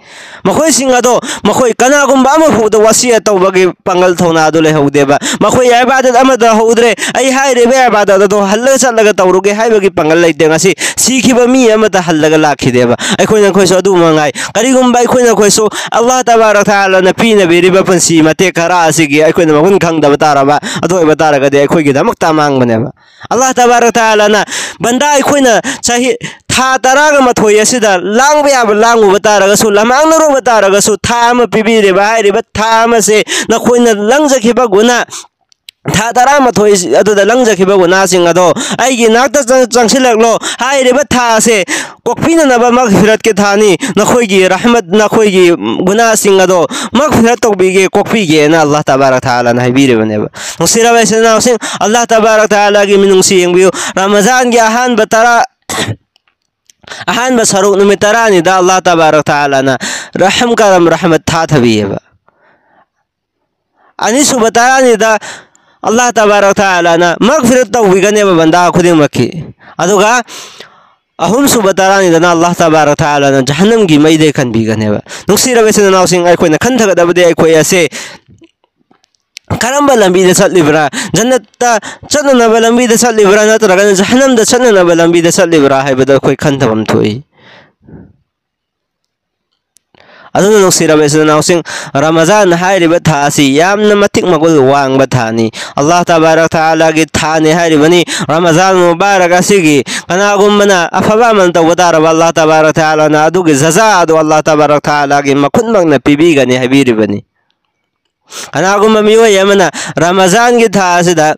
ꯃꯈꯣꯏꯁꯤꯡ ꯑꯗꯣ, ꯃꯈꯣꯏ ꯀꯅꯥꯒꯨꯝꯕ ꯑꯃꯐꯥꯎꯗ ꯋꯥꯁꯤꯌꯠ ꯇꯧꯕꯒꯤ ꯄꯥꯡꯒꯜ ꯊꯧꯅꯥ ꯑꯗꯨ ꯂꯩꯍꯧꯗꯦꯕ꯫ ꯃꯈꯣꯏ ꯏꯕꯥꯗꯠ ꯑꯃꯗ ꯍꯧꯗ꯭ꯔꯦ꯫ ꯑꯩ ꯍꯥꯏꯔꯤꯕ ꯏꯕꯥꯗꯠ ꯑꯗꯣ ꯍꯜꯂꯒ ꯆꯠꯂꯒ ꯇꯧꯔꯨꯒꯦ ꯍꯥꯏꯕꯒꯤ ꯄꯥꯡꯒꯜ ꯂꯩꯇꯦ꯫ ꯉꯁꯤ ꯁꯤꯈꯤꯕ ꯃꯤ ꯑꯃꯠꯇ ꯍꯜꯂꯒ ꯂꯥꯛꯈꯤꯗꯦꯕ꯫ ꯑꯩꯈꯣꯏꯅ ꯑꯩꯈꯣꯏꯁꯨ ꯑꯗꯨ ꯃꯉꯥꯏ꯫ ꯀꯔꯤꯒꯨꯝꯕ ꯑꯩꯈꯣꯏꯅ ꯑꯩꯈꯣꯏꯁꯨ ꯑꯜꯂꯥꯍ ꯇꯕꯥꯔꯛ ꯇꯥꯂꯥꯅ ꯄꯤꯅꯕꯤꯔꯤꯕ ꯄꯨꯟꯁꯤ ꯃꯇꯦꯛ ꯈꯔ ꯑꯁꯤꯒꯤ ꯑꯩꯈꯣꯏꯅ ꯃꯒꯨꯟ ꯈꯪꯗꯕ ꯇꯥꯔꯕ, ꯑꯗꯨ ꯑꯣꯏꯕ ꯇꯥꯔꯒꯗꯤ ꯑꯩꯈꯣꯏꯒꯤꯗꯃꯛꯇ ꯑꯃꯥꯡꯕꯅꯦꯕ꯫ ꯑꯜꯂꯥꯍ ꯇꯕꯥꯔꯛ ꯇꯥꯂꯥꯅ ꯕꯟꯗꯥ ꯑꯩꯈꯣꯏꯅ ꯆꯍꯤ, ꯊꯥ ꯇꯔꯥꯒ ꯃꯥꯊꯣꯏ ꯑꯁꯤꯗ ꯂꯥꯡꯕ ꯌꯥꯕ ꯂꯥꯡꯉꯨꯕ ꯇꯥꯔꯒꯁꯨ, ꯂꯃꯥꯡꯅꯔꯨꯕ ꯇꯥꯔꯒꯁꯨ, ꯊꯥ ꯑꯃ ꯄꯤꯕꯤꯔꯤꯕ, ꯍꯥꯏꯔꯤꯕ ꯊꯥ ꯑꯃꯁꯦ ꯅꯈꯣꯏꯅ ꯂꯪꯖꯈꯤꯕ ꯒꯨꯅꯥ, ꯊꯥ ꯇꯔꯥꯃꯥꯊꯣꯏ ꯑꯗꯨꯗ ꯂꯪꯖꯈꯤꯕ ꯒꯨꯅꯥꯁꯤꯡ ꯑꯗꯣ ꯑꯩꯒꯤ ꯅꯥꯛꯇ ꯆꯪ-, ꯆꯪꯁꯤꯜꯂꯛꯂꯣ꯫ ꯍꯥꯏꯔꯤꯕ ꯊꯥ ꯑꯁꯦ ꯀꯣꯛꯄꯤꯅꯅꯕ ꯃꯒꯐꯤꯔꯠꯀꯤ ꯊꯥꯅꯤ꯫ ꯅꯈꯣꯏꯒꯤ ꯔꯍꯃꯠ, ꯅꯈꯣꯏꯒꯤ ꯒꯨꯅꯥꯁꯤꯡ ꯑꯗꯣ ꯃꯒꯐꯤꯔꯠ ꯇꯧꯕꯤꯒꯦ, ꯀꯣꯛꯄꯤꯒꯦꯅ ꯑꯜꯂꯥꯍ ꯇꯕꯥꯔꯛ ꯇꯥꯂꯥꯅ ꯍꯥꯏꯕꯤꯔꯤꯕꯅꯦꯕ꯫ ꯅꯨꯡꯁꯤꯔꯕ ꯏꯆꯤꯟ ꯏꯅꯥꯎꯁꯤꯡ, ꯑꯜꯂꯥꯍ ꯇꯕꯥꯔꯛ ꯇꯥꯂꯥꯒꯤ ꯃꯤꯅꯨꯡꯁꯤ ꯌꯦꯡꯕꯤꯌꯨ꯫ ꯔꯃꯖꯥꯟꯒꯤ ꯑꯍꯥꯟꯕ ꯇꯔꯥ, ꯑꯍꯥꯟꯕ ꯁꯔꯨꯛ ꯅꯨꯃꯤꯠ ꯇꯔꯥꯅꯤꯗ ꯑꯜꯂꯥꯍ ꯇꯕꯥꯔꯛ ꯇꯥꯂꯥꯅ ꯔꯍꯝ ꯀꯔꯝ ꯔꯍꯃꯠ ꯊꯥꯊꯕꯤꯌꯦꯕ꯫ ꯑꯅꯤꯁꯨꯕ ꯇꯔꯥꯅꯤꯗ ꯑꯜꯂꯥꯍ ꯇꯕꯥꯔꯛ ꯇꯥꯂꯥꯅ ꯃꯒꯐꯤꯔꯠ ꯇꯧꯕꯤꯒꯅꯦꯕ ꯕꯟꯗꯥ ꯈꯨꯗꯤꯡꯃꯛꯀꯤ꯫ ꯑꯗꯨꯒ ꯑꯍꯨꯝꯁꯨꯕ ꯇꯔꯥꯅꯤꯗꯅ ꯑꯜꯂꯥꯍ ꯇꯕꯥꯔꯛ ꯇꯥꯂꯥꯅ ꯖꯍꯟꯅꯝꯒꯤ ꯃꯩꯗꯩ ꯀꯟꯕꯤꯒꯅꯦꯕ꯫ ꯅꯨꯡꯁꯤꯔꯕ ꯏꯆꯤꯟ ꯏꯅꯥꯎꯁꯤꯡ, ꯑꯩꯈꯣꯏꯅ ꯈꯟꯊꯒꯗꯕꯗꯤ ꯑꯩꯈꯣꯏ ꯑꯁꯦ ꯀꯔꯝꯕ ꯂꯝꯕꯤꯗ ꯆꯠꯂꯤꯕ꯭ꯔꯥ? ꯖꯟꯅꯠꯇ ꯆꯠꯅꯅꯕ ꯂꯝꯕꯤꯗ ꯆꯠꯂꯤꯕ꯭ꯔꯥ, ꯅꯠꯇ꯭ꯔꯒꯅ ꯖꯍꯟꯅꯝꯗ ꯆꯠꯅꯅꯕ ꯂꯝꯕꯤꯗ ꯆꯠꯂꯤꯕ꯭ꯔꯥ ꯍꯥꯏꯕꯗꯣ ꯑꯩꯈꯣꯏ ꯈꯟꯊꯐꯝ ꯊꯣꯛꯏ꯫ ꯑꯗꯨꯅ ꯅꯨꯡꯁꯤꯔꯕ ꯏꯆꯤꯟ ꯏꯅꯥꯎꯁꯤꯡ, ꯔꯃꯖꯥꯟ ꯍꯥꯏꯔꯤꯕ ꯊꯥ ꯑꯁꯤ ꯌꯥꯝꯅ ꯃꯇꯤꯛ ꯃꯒꯨꯟ ꯋꯥꯡꯕ ꯊꯥꯅꯤ꯫ ꯑꯜꯂꯥꯍ ꯇꯕꯥꯔꯛ ꯇꯥꯂꯥꯒꯤ ꯊꯥꯅꯤ ꯍꯥꯏꯔꯤꯕꯅꯤ꯫ ꯔꯃꯖꯥꯟ ꯃꯨꯕꯥꯔꯛ ꯑꯁꯤꯒꯤ ꯀꯅꯥꯒꯨꯝꯕꯅ ꯑꯐꯕ ꯑꯃꯜ ꯇꯧꯕ ꯇꯥꯔꯕ, ꯑꯜꯂꯥꯍ ꯇꯕꯥꯔꯛ ꯇꯥꯂꯥꯅ ꯑꯗꯨꯒꯤ ꯖꯖꯥ ꯑꯗꯨ ꯑꯜꯂꯥꯍ ꯇꯕꯥꯔꯛ ꯇꯥꯂꯥꯒꯤ ꯃꯈꯨꯠꯃꯛꯅ ꯄꯤꯕꯤꯒꯅꯤ ꯍꯥꯏꯕꯤꯔꯤꯕꯅꯤ꯫ ꯀꯅꯥꯒꯨꯝꯕ ꯃꯤꯑꯣꯏ ꯑꯃꯅ ꯔꯃꯖꯥꯟꯒꯤ ꯊꯥ ꯑꯁꯤꯗ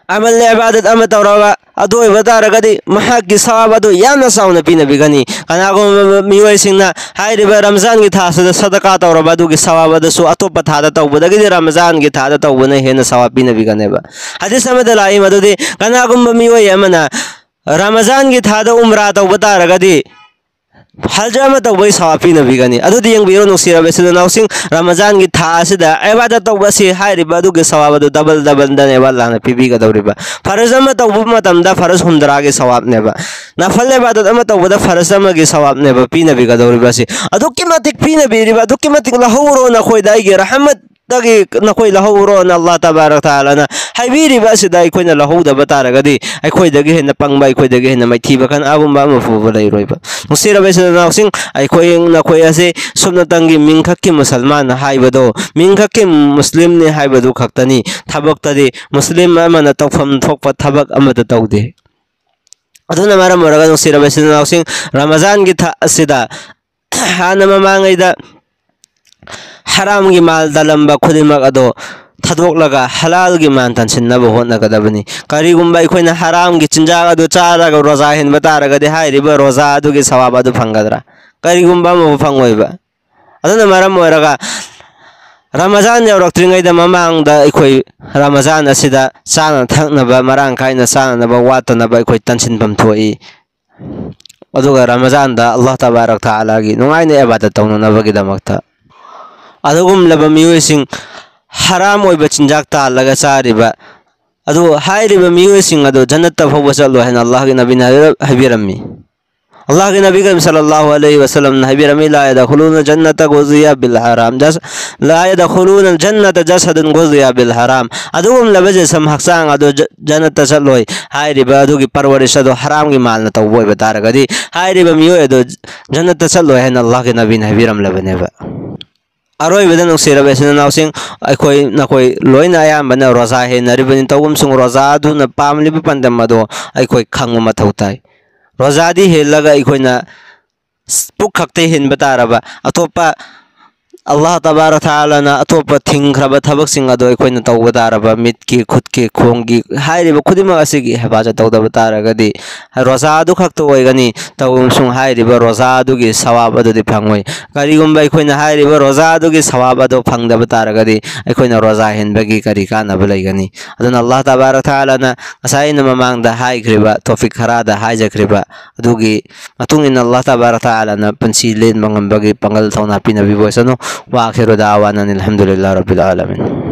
ꯑꯃꯜ ꯏꯕꯥꯗꯠ ꯑꯃ ꯇꯧꯔꯕ ꯑꯗꯨ ꯑꯣꯏꯕ ꯇꯥꯔꯒꯗꯤ, ꯃꯍꯥꯛꯀꯤ ꯁꯋꯥꯕ ꯑꯗꯨ ꯌꯥꯝꯅ ꯆꯥꯎꯅ ꯄꯤꯅꯕꯤꯒꯅꯤ꯫ ꯀꯅꯥꯒꯨꯝꯕ ꯃꯤꯑꯣꯏꯁꯤꯡꯅ ꯍꯥꯏꯔꯤꯕ ꯔꯝꯖꯥꯟꯒꯤ ꯊꯥ ꯑꯁꯤꯗ ꯁꯗꯀꯥ ꯇꯧꯔꯕ ꯑꯗꯨꯒꯤ ꯁꯋꯥꯕ ꯑꯗꯨꯁꯨ ꯑꯇꯣꯞꯄ ꯊꯥꯗ ꯇꯧꯕꯗꯒꯤꯗꯤ ꯔꯝꯖꯥꯟꯒꯤ ꯊꯥꯗ ꯇꯧꯕꯅ ꯍꯦꯟꯅ ꯁꯋꯥꯕ ꯄꯤꯅꯕꯤꯒꯅꯦꯕ꯫ ꯍꯗꯤꯁ ꯑꯃꯗ ꯂꯥꯛꯏ ꯃꯗꯨꯗꯤ, ꯀꯅꯥꯒꯨꯝꯕ ꯃꯤꯑꯣꯏ ꯑꯃꯅ ꯔꯃꯖꯥꯟꯒꯤ ꯊꯥꯗ ꯎꯝꯔꯥ ꯇꯧꯕ ꯇꯥꯔꯒꯗꯤ, ꯍꯖ ꯑꯃ ꯇꯧꯕꯒꯤ ꯁꯋꯥꯕ ꯄꯤꯅꯕꯤꯒꯅꯤ꯫ ꯑꯗꯨꯗꯤ ꯌꯦꯡꯕꯤꯔꯣ, ꯅꯨꯡꯁꯤꯔꯕ ꯏꯆꯤꯜ ꯏꯅꯥꯎꯁꯤꯡ, ꯔꯃꯖꯥꯟꯒꯤ ꯊꯥ ꯑꯁꯤꯗ ꯏꯕꯥꯗꯠ ꯇꯧꯕ ꯑꯁꯤ ꯍꯥꯏꯔꯤꯕ ꯑꯗꯨꯒꯤ ꯁꯋꯥꯕ ꯑꯗꯨ ꯗꯕꯜ ꯗꯕꯜꯗꯅꯦꯕ ꯑꯜꯂꯥꯍꯅ ꯄꯤꯕꯤꯒꯗꯧꯔꯤꯕ꯫ ꯐꯔꯖ ꯑꯃ ꯇꯧꯕ ꯃꯇꯝꯗ ꯐꯔꯖ ꯍꯨꯝꯗ꯭ꯔꯥꯒꯤ ꯁꯋꯥꯕꯅꯦꯕ꯫ ꯅꯐꯜ ꯏꯕꯥꯗꯠ ꯑꯃ ꯇꯧꯕꯗ ꯐꯔꯖ ꯑꯃꯒꯤ ꯁꯋꯥꯕꯅꯦꯕ ꯄꯤꯅꯕꯤꯒꯗꯧꯔꯤꯕ ꯑꯁꯤ꯫ ꯑꯗꯨꯛꯀꯤ ꯃꯇꯤꯛ ꯄꯤꯅꯕꯤꯔꯤꯕ, ꯑꯗꯨꯛꯀꯤ ꯃꯇꯤꯛ ꯂꯧꯍꯧꯔꯣ ꯅꯈꯣꯏꯗ ꯑꯩꯒꯤ ꯔꯍꯃꯠ ꯗꯒꯤ ꯅꯈꯣꯏ ꯂꯧꯍꯧꯔꯣꯅ ꯑꯜꯂꯥꯍ ꯇꯕꯥꯔꯛ ꯇꯥꯂꯥꯅ ꯍꯥꯏꯕꯤꯔꯤꯕ ꯑꯁꯤꯗ ꯑꯩꯈꯣꯏꯅ ꯂꯧꯍꯧꯗꯕ ꯇꯥꯔꯒꯗꯤ, ꯑꯩꯈꯣꯏꯗꯒꯤ ꯍꯦꯟꯅ ꯄꯪꯕ, ꯑꯩꯈꯣꯏꯗꯒꯤ ꯍꯦꯟꯅ ꯃꯥꯏꯊꯤꯕ ꯀꯅꯥꯒꯨꯝꯕ ꯑꯃ ꯐꯥꯎꯕ ꯂꯩꯔꯣꯏꯕ꯫ ꯅꯨꯡꯁꯤꯔꯕ ꯏꯆꯤꯜ ꯏꯅꯥꯎꯁꯤꯡ, ꯑꯩꯈꯣꯏ ꯅꯈꯣꯏ ꯑꯁꯤ ꯁꯨꯞꯅꯇꯪꯒꯤ ꯃꯤꯡꯈꯛꯀꯤ ꯃꯨꯁꯜꯃꯥꯟ ꯍꯥꯏꯕꯗꯣ, ꯃꯤꯡꯈꯛꯀꯤ ꯃꯨꯁꯂꯤꯝꯅꯤ ꯍꯥꯏꯕꯗꯨ ꯈꯛꯇꯅꯤ꯫ ꯊꯕꯛꯇꯗꯤ ꯃꯨꯁꯂꯤꯝ ꯑꯃꯅ ꯇꯧꯐꯝ ꯊꯣꯛꯄ ꯊꯕꯛ ꯑꯃꯠꯇ ꯇꯧꯗꯦ꯫ ꯑꯗꯨꯅ ꯃꯔꯝ ꯑꯣꯏꯔꯒ, ꯅꯨꯡꯁꯤꯔꯕ ꯏꯆꯤꯜ ꯏꯅꯥꯎꯁꯤꯡ, ꯔꯃꯖꯥꯟꯒꯤ ꯊꯥ ꯑꯁꯤꯗ ꯍꯥꯟꯅ ꯃꯃꯥꯡꯉꯩꯗ ꯍꯔꯥꯝꯒꯤ ꯃꯥꯜ ꯇꯥꯜꯂꯝꯕ ꯈꯨꯗꯤꯡꯃꯛ ꯑꯗꯣ ꯊꯥꯗꯣꯛꯂꯒ ꯍꯂꯥꯜꯒꯤ ꯃꯥꯜ ꯇꯥꯟꯁꯤꯟꯅꯕ ꯍꯣꯠꯅꯒꯗꯕꯅꯤ꯫ ꯀꯔꯤꯒꯨꯝꯕ ꯑꯩꯈꯣꯏꯅ ꯍꯔꯥꯝꯒꯤ ꯆꯤꯟꯖꯥꯛ ꯑꯗꯨ ꯆꯥꯔꯒ ꯔꯣꯖꯥ ꯍꯦꯟꯕ ꯇꯥꯔꯒꯗꯤ, ꯍꯥꯏꯔꯤꯕ ꯔꯣꯖꯥ ꯑꯗꯨꯒꯤ ꯁꯋꯥꯕ ꯑꯗꯨ ꯐꯪꯒꯗ꯭ꯔꯥ? ꯀꯔꯤꯒꯨꯝꯕ ꯑꯃꯐꯥꯎ ꯐꯪꯉꯣꯏꯕ꯫ ꯑꯗꯨꯅ ꯃꯔꯝ ꯑꯣꯏꯔꯒ, ꯔꯃꯖꯥꯟ ꯌꯧꯔꯛꯇ꯭ꯔꯤꯉꯩꯗ ꯃꯃꯥꯡꯗ ꯑꯩꯈꯣꯏ ꯔꯃꯖꯥꯟ ꯑꯁꯤꯗ ꯆꯥꯅ ꯊꯛꯅꯕ ꯃꯔꯥꯡ ꯀꯥꯏꯅ ꯆꯥꯅꯅꯕ ꯋꯥꯠꯇꯅꯕ ꯑꯩꯈꯣꯏ ꯇꯥꯟꯁꯤꯟꯐꯝ ꯊꯣꯛꯏ꯫ ꯑꯗꯨꯒ ꯔꯃꯖꯥꯟꯗ ꯑꯜꯂꯥꯍ ꯇꯕꯥꯔꯛ ꯇꯥꯂꯥꯒꯤ ꯅꯨꯡꯉꯥꯏꯅ ꯏꯕꯥꯗꯠ ꯇꯧꯅꯅꯕꯒꯤꯗꯃꯛꯇ꯫ ꯑꯗꯨꯒꯨꯝꯂꯕ ꯃꯤꯑꯣꯏꯁꯤꯡ, ꯍꯔꯥꯝ ꯑꯣꯏꯕ ꯆꯤꯟꯖꯥꯛ ꯇꯥꯜꯂꯒ ꯆꯥꯔꯤꯕ ꯑꯗꯨ, ꯍꯥꯏꯔꯤꯕ ꯃꯤꯑꯣꯏꯁꯤꯡ ꯑꯗꯨ ꯖꯟꯅꯠꯇ ꯐꯥꯎꯕ ꯆꯠꯂꯣꯏ ꯍꯥꯏꯅ ꯑꯜꯂꯥꯍꯒꯤ ꯅꯕꯤꯅ ꯍꯥꯏꯕꯤꯔꯝꯃꯤ꯫ ꯑꯜꯂꯥꯍꯒꯤ ꯅꯕꯤ ꯀꯔꯤꯝ ꯁꯜꯂꯜꯂꯥꯍꯨ ꯑꯂꯩꯍꯤ ꯋꯁꯜꯂꯝꯅ ꯍꯥꯏꯕꯤꯔꯝꯃꯤ, "لا يدخلون الجنة غذي بالحرام، لا يدخلون الجنة جسد غذي بالحرام"꯫ ꯑꯗꯨꯒꯨꯝꯂꯕ ꯖꯤꯁꯝ, ꯍꯛꯆꯥꯡ ꯑꯗꯨ ꯖ-, ꯖꯟꯅꯠꯇ ꯆꯠꯂꯣꯏ꯫ ꯍꯥꯏꯔꯤꯕ ꯑꯗꯨꯒꯤ ꯄꯔꯋꯥꯔꯤꯁ ꯑꯗꯨ ꯍꯔꯥꯝꯒꯤ ꯃꯥꯜꯅ ꯇꯧꯕ ꯑꯣꯏꯕ ꯇꯥꯔꯒꯗꯤ, ꯍꯥꯏꯔꯤꯕ ꯃꯤꯑꯣꯏ ꯑꯗꯨ ꯖꯟꯅꯠꯇ ꯆꯠꯂꯣꯏ ꯍꯥꯏꯅ ꯑꯜꯂꯥꯍꯒꯤ ꯅꯕꯤꯅ ꯍꯥꯏꯕꯤꯔꯝꯂꯕꯅꯦꯕ꯫ ꯑꯔꯣꯏꯕꯗ, ꯅꯨꯡꯁꯤꯔꯕ ꯏꯆꯤꯟ ꯏꯅꯥꯎꯁꯤꯡ, ꯑꯩꯈꯣꯏ ꯅꯈꯣꯏ ꯂꯣꯏꯅ ꯑꯌꯥꯝꯕꯅ ꯔꯣꯖꯥ ꯍꯦꯟꯅꯔꯤꯕꯅꯤ꯫ ꯇꯧꯕꯨꯝꯁꯨꯡ ꯔꯣꯖꯥ ꯑꯗꯨꯅ ꯄꯥꯝꯂꯤꯕ ꯄꯥꯟꯗꯝ ꯑꯗꯣ ꯑꯩꯈꯣꯏ ꯈꯪꯕ ꯃꯊꯧ ꯇꯥꯏ꯫ ꯔꯣꯖꯥꯗꯤ ꯍꯦꯜꯂꯒ ꯑꯩꯈꯣꯏꯅ ꯄꯨꯛ ꯈꯛꯇ ꯍꯦꯟꯕ ꯇꯥꯔꯕ, ꯑꯇꯣꯞꯄ ꯑꯜꯂꯥꯍ ꯇꯕꯥꯔꯛ ꯇꯥꯂꯥꯅ ꯑꯇꯣꯞꯄ ꯊꯤꯡꯈ꯭ꯔꯕ ꯊꯕꯛꯁꯤꯡ ꯑꯗꯣ ꯑꯩꯈꯣꯏꯅ ꯇꯧꯕ ꯇꯥꯔꯕ, ꯃꯤꯠꯀꯤ, ꯈꯨꯠꯀꯤ, ꯈꯣꯡꯒꯤ ꯍꯥꯏꯔꯤꯕ ꯈꯨꯗꯤꯡꯃꯛ ꯑꯁꯤꯒꯤ ꯍꯦꯐꯥꯖꯠ ꯇꯧꯗꯕ ꯇꯥꯔꯒꯗꯤ, ꯔꯣꯖꯥ ꯑꯗꯨ ꯈꯛꯇ ꯑꯣꯏꯒꯅꯤ꯫ ꯇꯧꯕ ꯑꯃꯁꯨꯡ ꯍꯥꯏꯔꯤꯕ ꯔꯣꯖꯥ ꯑꯗꯨꯒꯤ ꯁꯋꯥꯕ ꯑꯗꯨꯗꯤ ꯐꯪꯉꯣꯏ꯫ ꯀꯔꯤꯒꯨꯝꯕ ꯑꯩꯈꯣꯏꯅ ꯍꯥꯏꯔꯤꯕ ꯔꯣꯖꯥ ꯑꯗꯨꯒꯤ ꯁꯋꯥꯕ ꯑꯗꯨ ꯐꯪꯗꯕ ꯇꯥꯔꯒꯗꯤ, ꯑꯩꯈꯣꯏꯅ ꯔꯣꯖꯥ ꯍꯦꯟꯕꯒꯤ ꯀꯔꯤ ꯀꯥꯟꯅꯕ ꯂꯩꯒꯅꯤ? ꯑꯗꯨꯅ ꯑꯜꯂꯥꯍ ꯇꯕꯥꯔꯛ ꯇꯥꯂꯥꯅ ꯉꯁꯥꯏ ꯑꯩꯅ ꯃꯃꯥꯡꯗ ꯍꯥꯏꯈ꯭ꯔꯤꯕ ꯇꯣꯄꯤꯛ ꯈꯔꯗ ꯍꯥꯏꯖꯈ꯭ꯔꯤꯕ ꯑꯗꯨꯒꯤ ꯃꯇꯨꯡ ꯏꯟꯅ ꯑꯜꯂꯥꯍ ꯇꯕꯥꯔꯛ ꯇꯥꯂꯥꯅ ꯄꯨꯟꯁꯤ ꯂꯦꯟꯕ ꯉꯝꯕꯒꯤ ꯄꯥꯡꯒꯜ ꯊꯧꯅꯥ ꯄꯤꯅꯕꯤꯕ ꯑꯣꯏꯁꯅꯨ꯫ ꯋꯥ ꯑꯈꯤꯔꯨ ꯗꯥꯋꯥꯅ ꯑꯅꯤꯜ ꯍꯝꯗꯨꯂꯤꯜꯂꯥꯍ ꯔꯕꯤꯜ ꯑꯥꯂꯃꯤꯟ꯫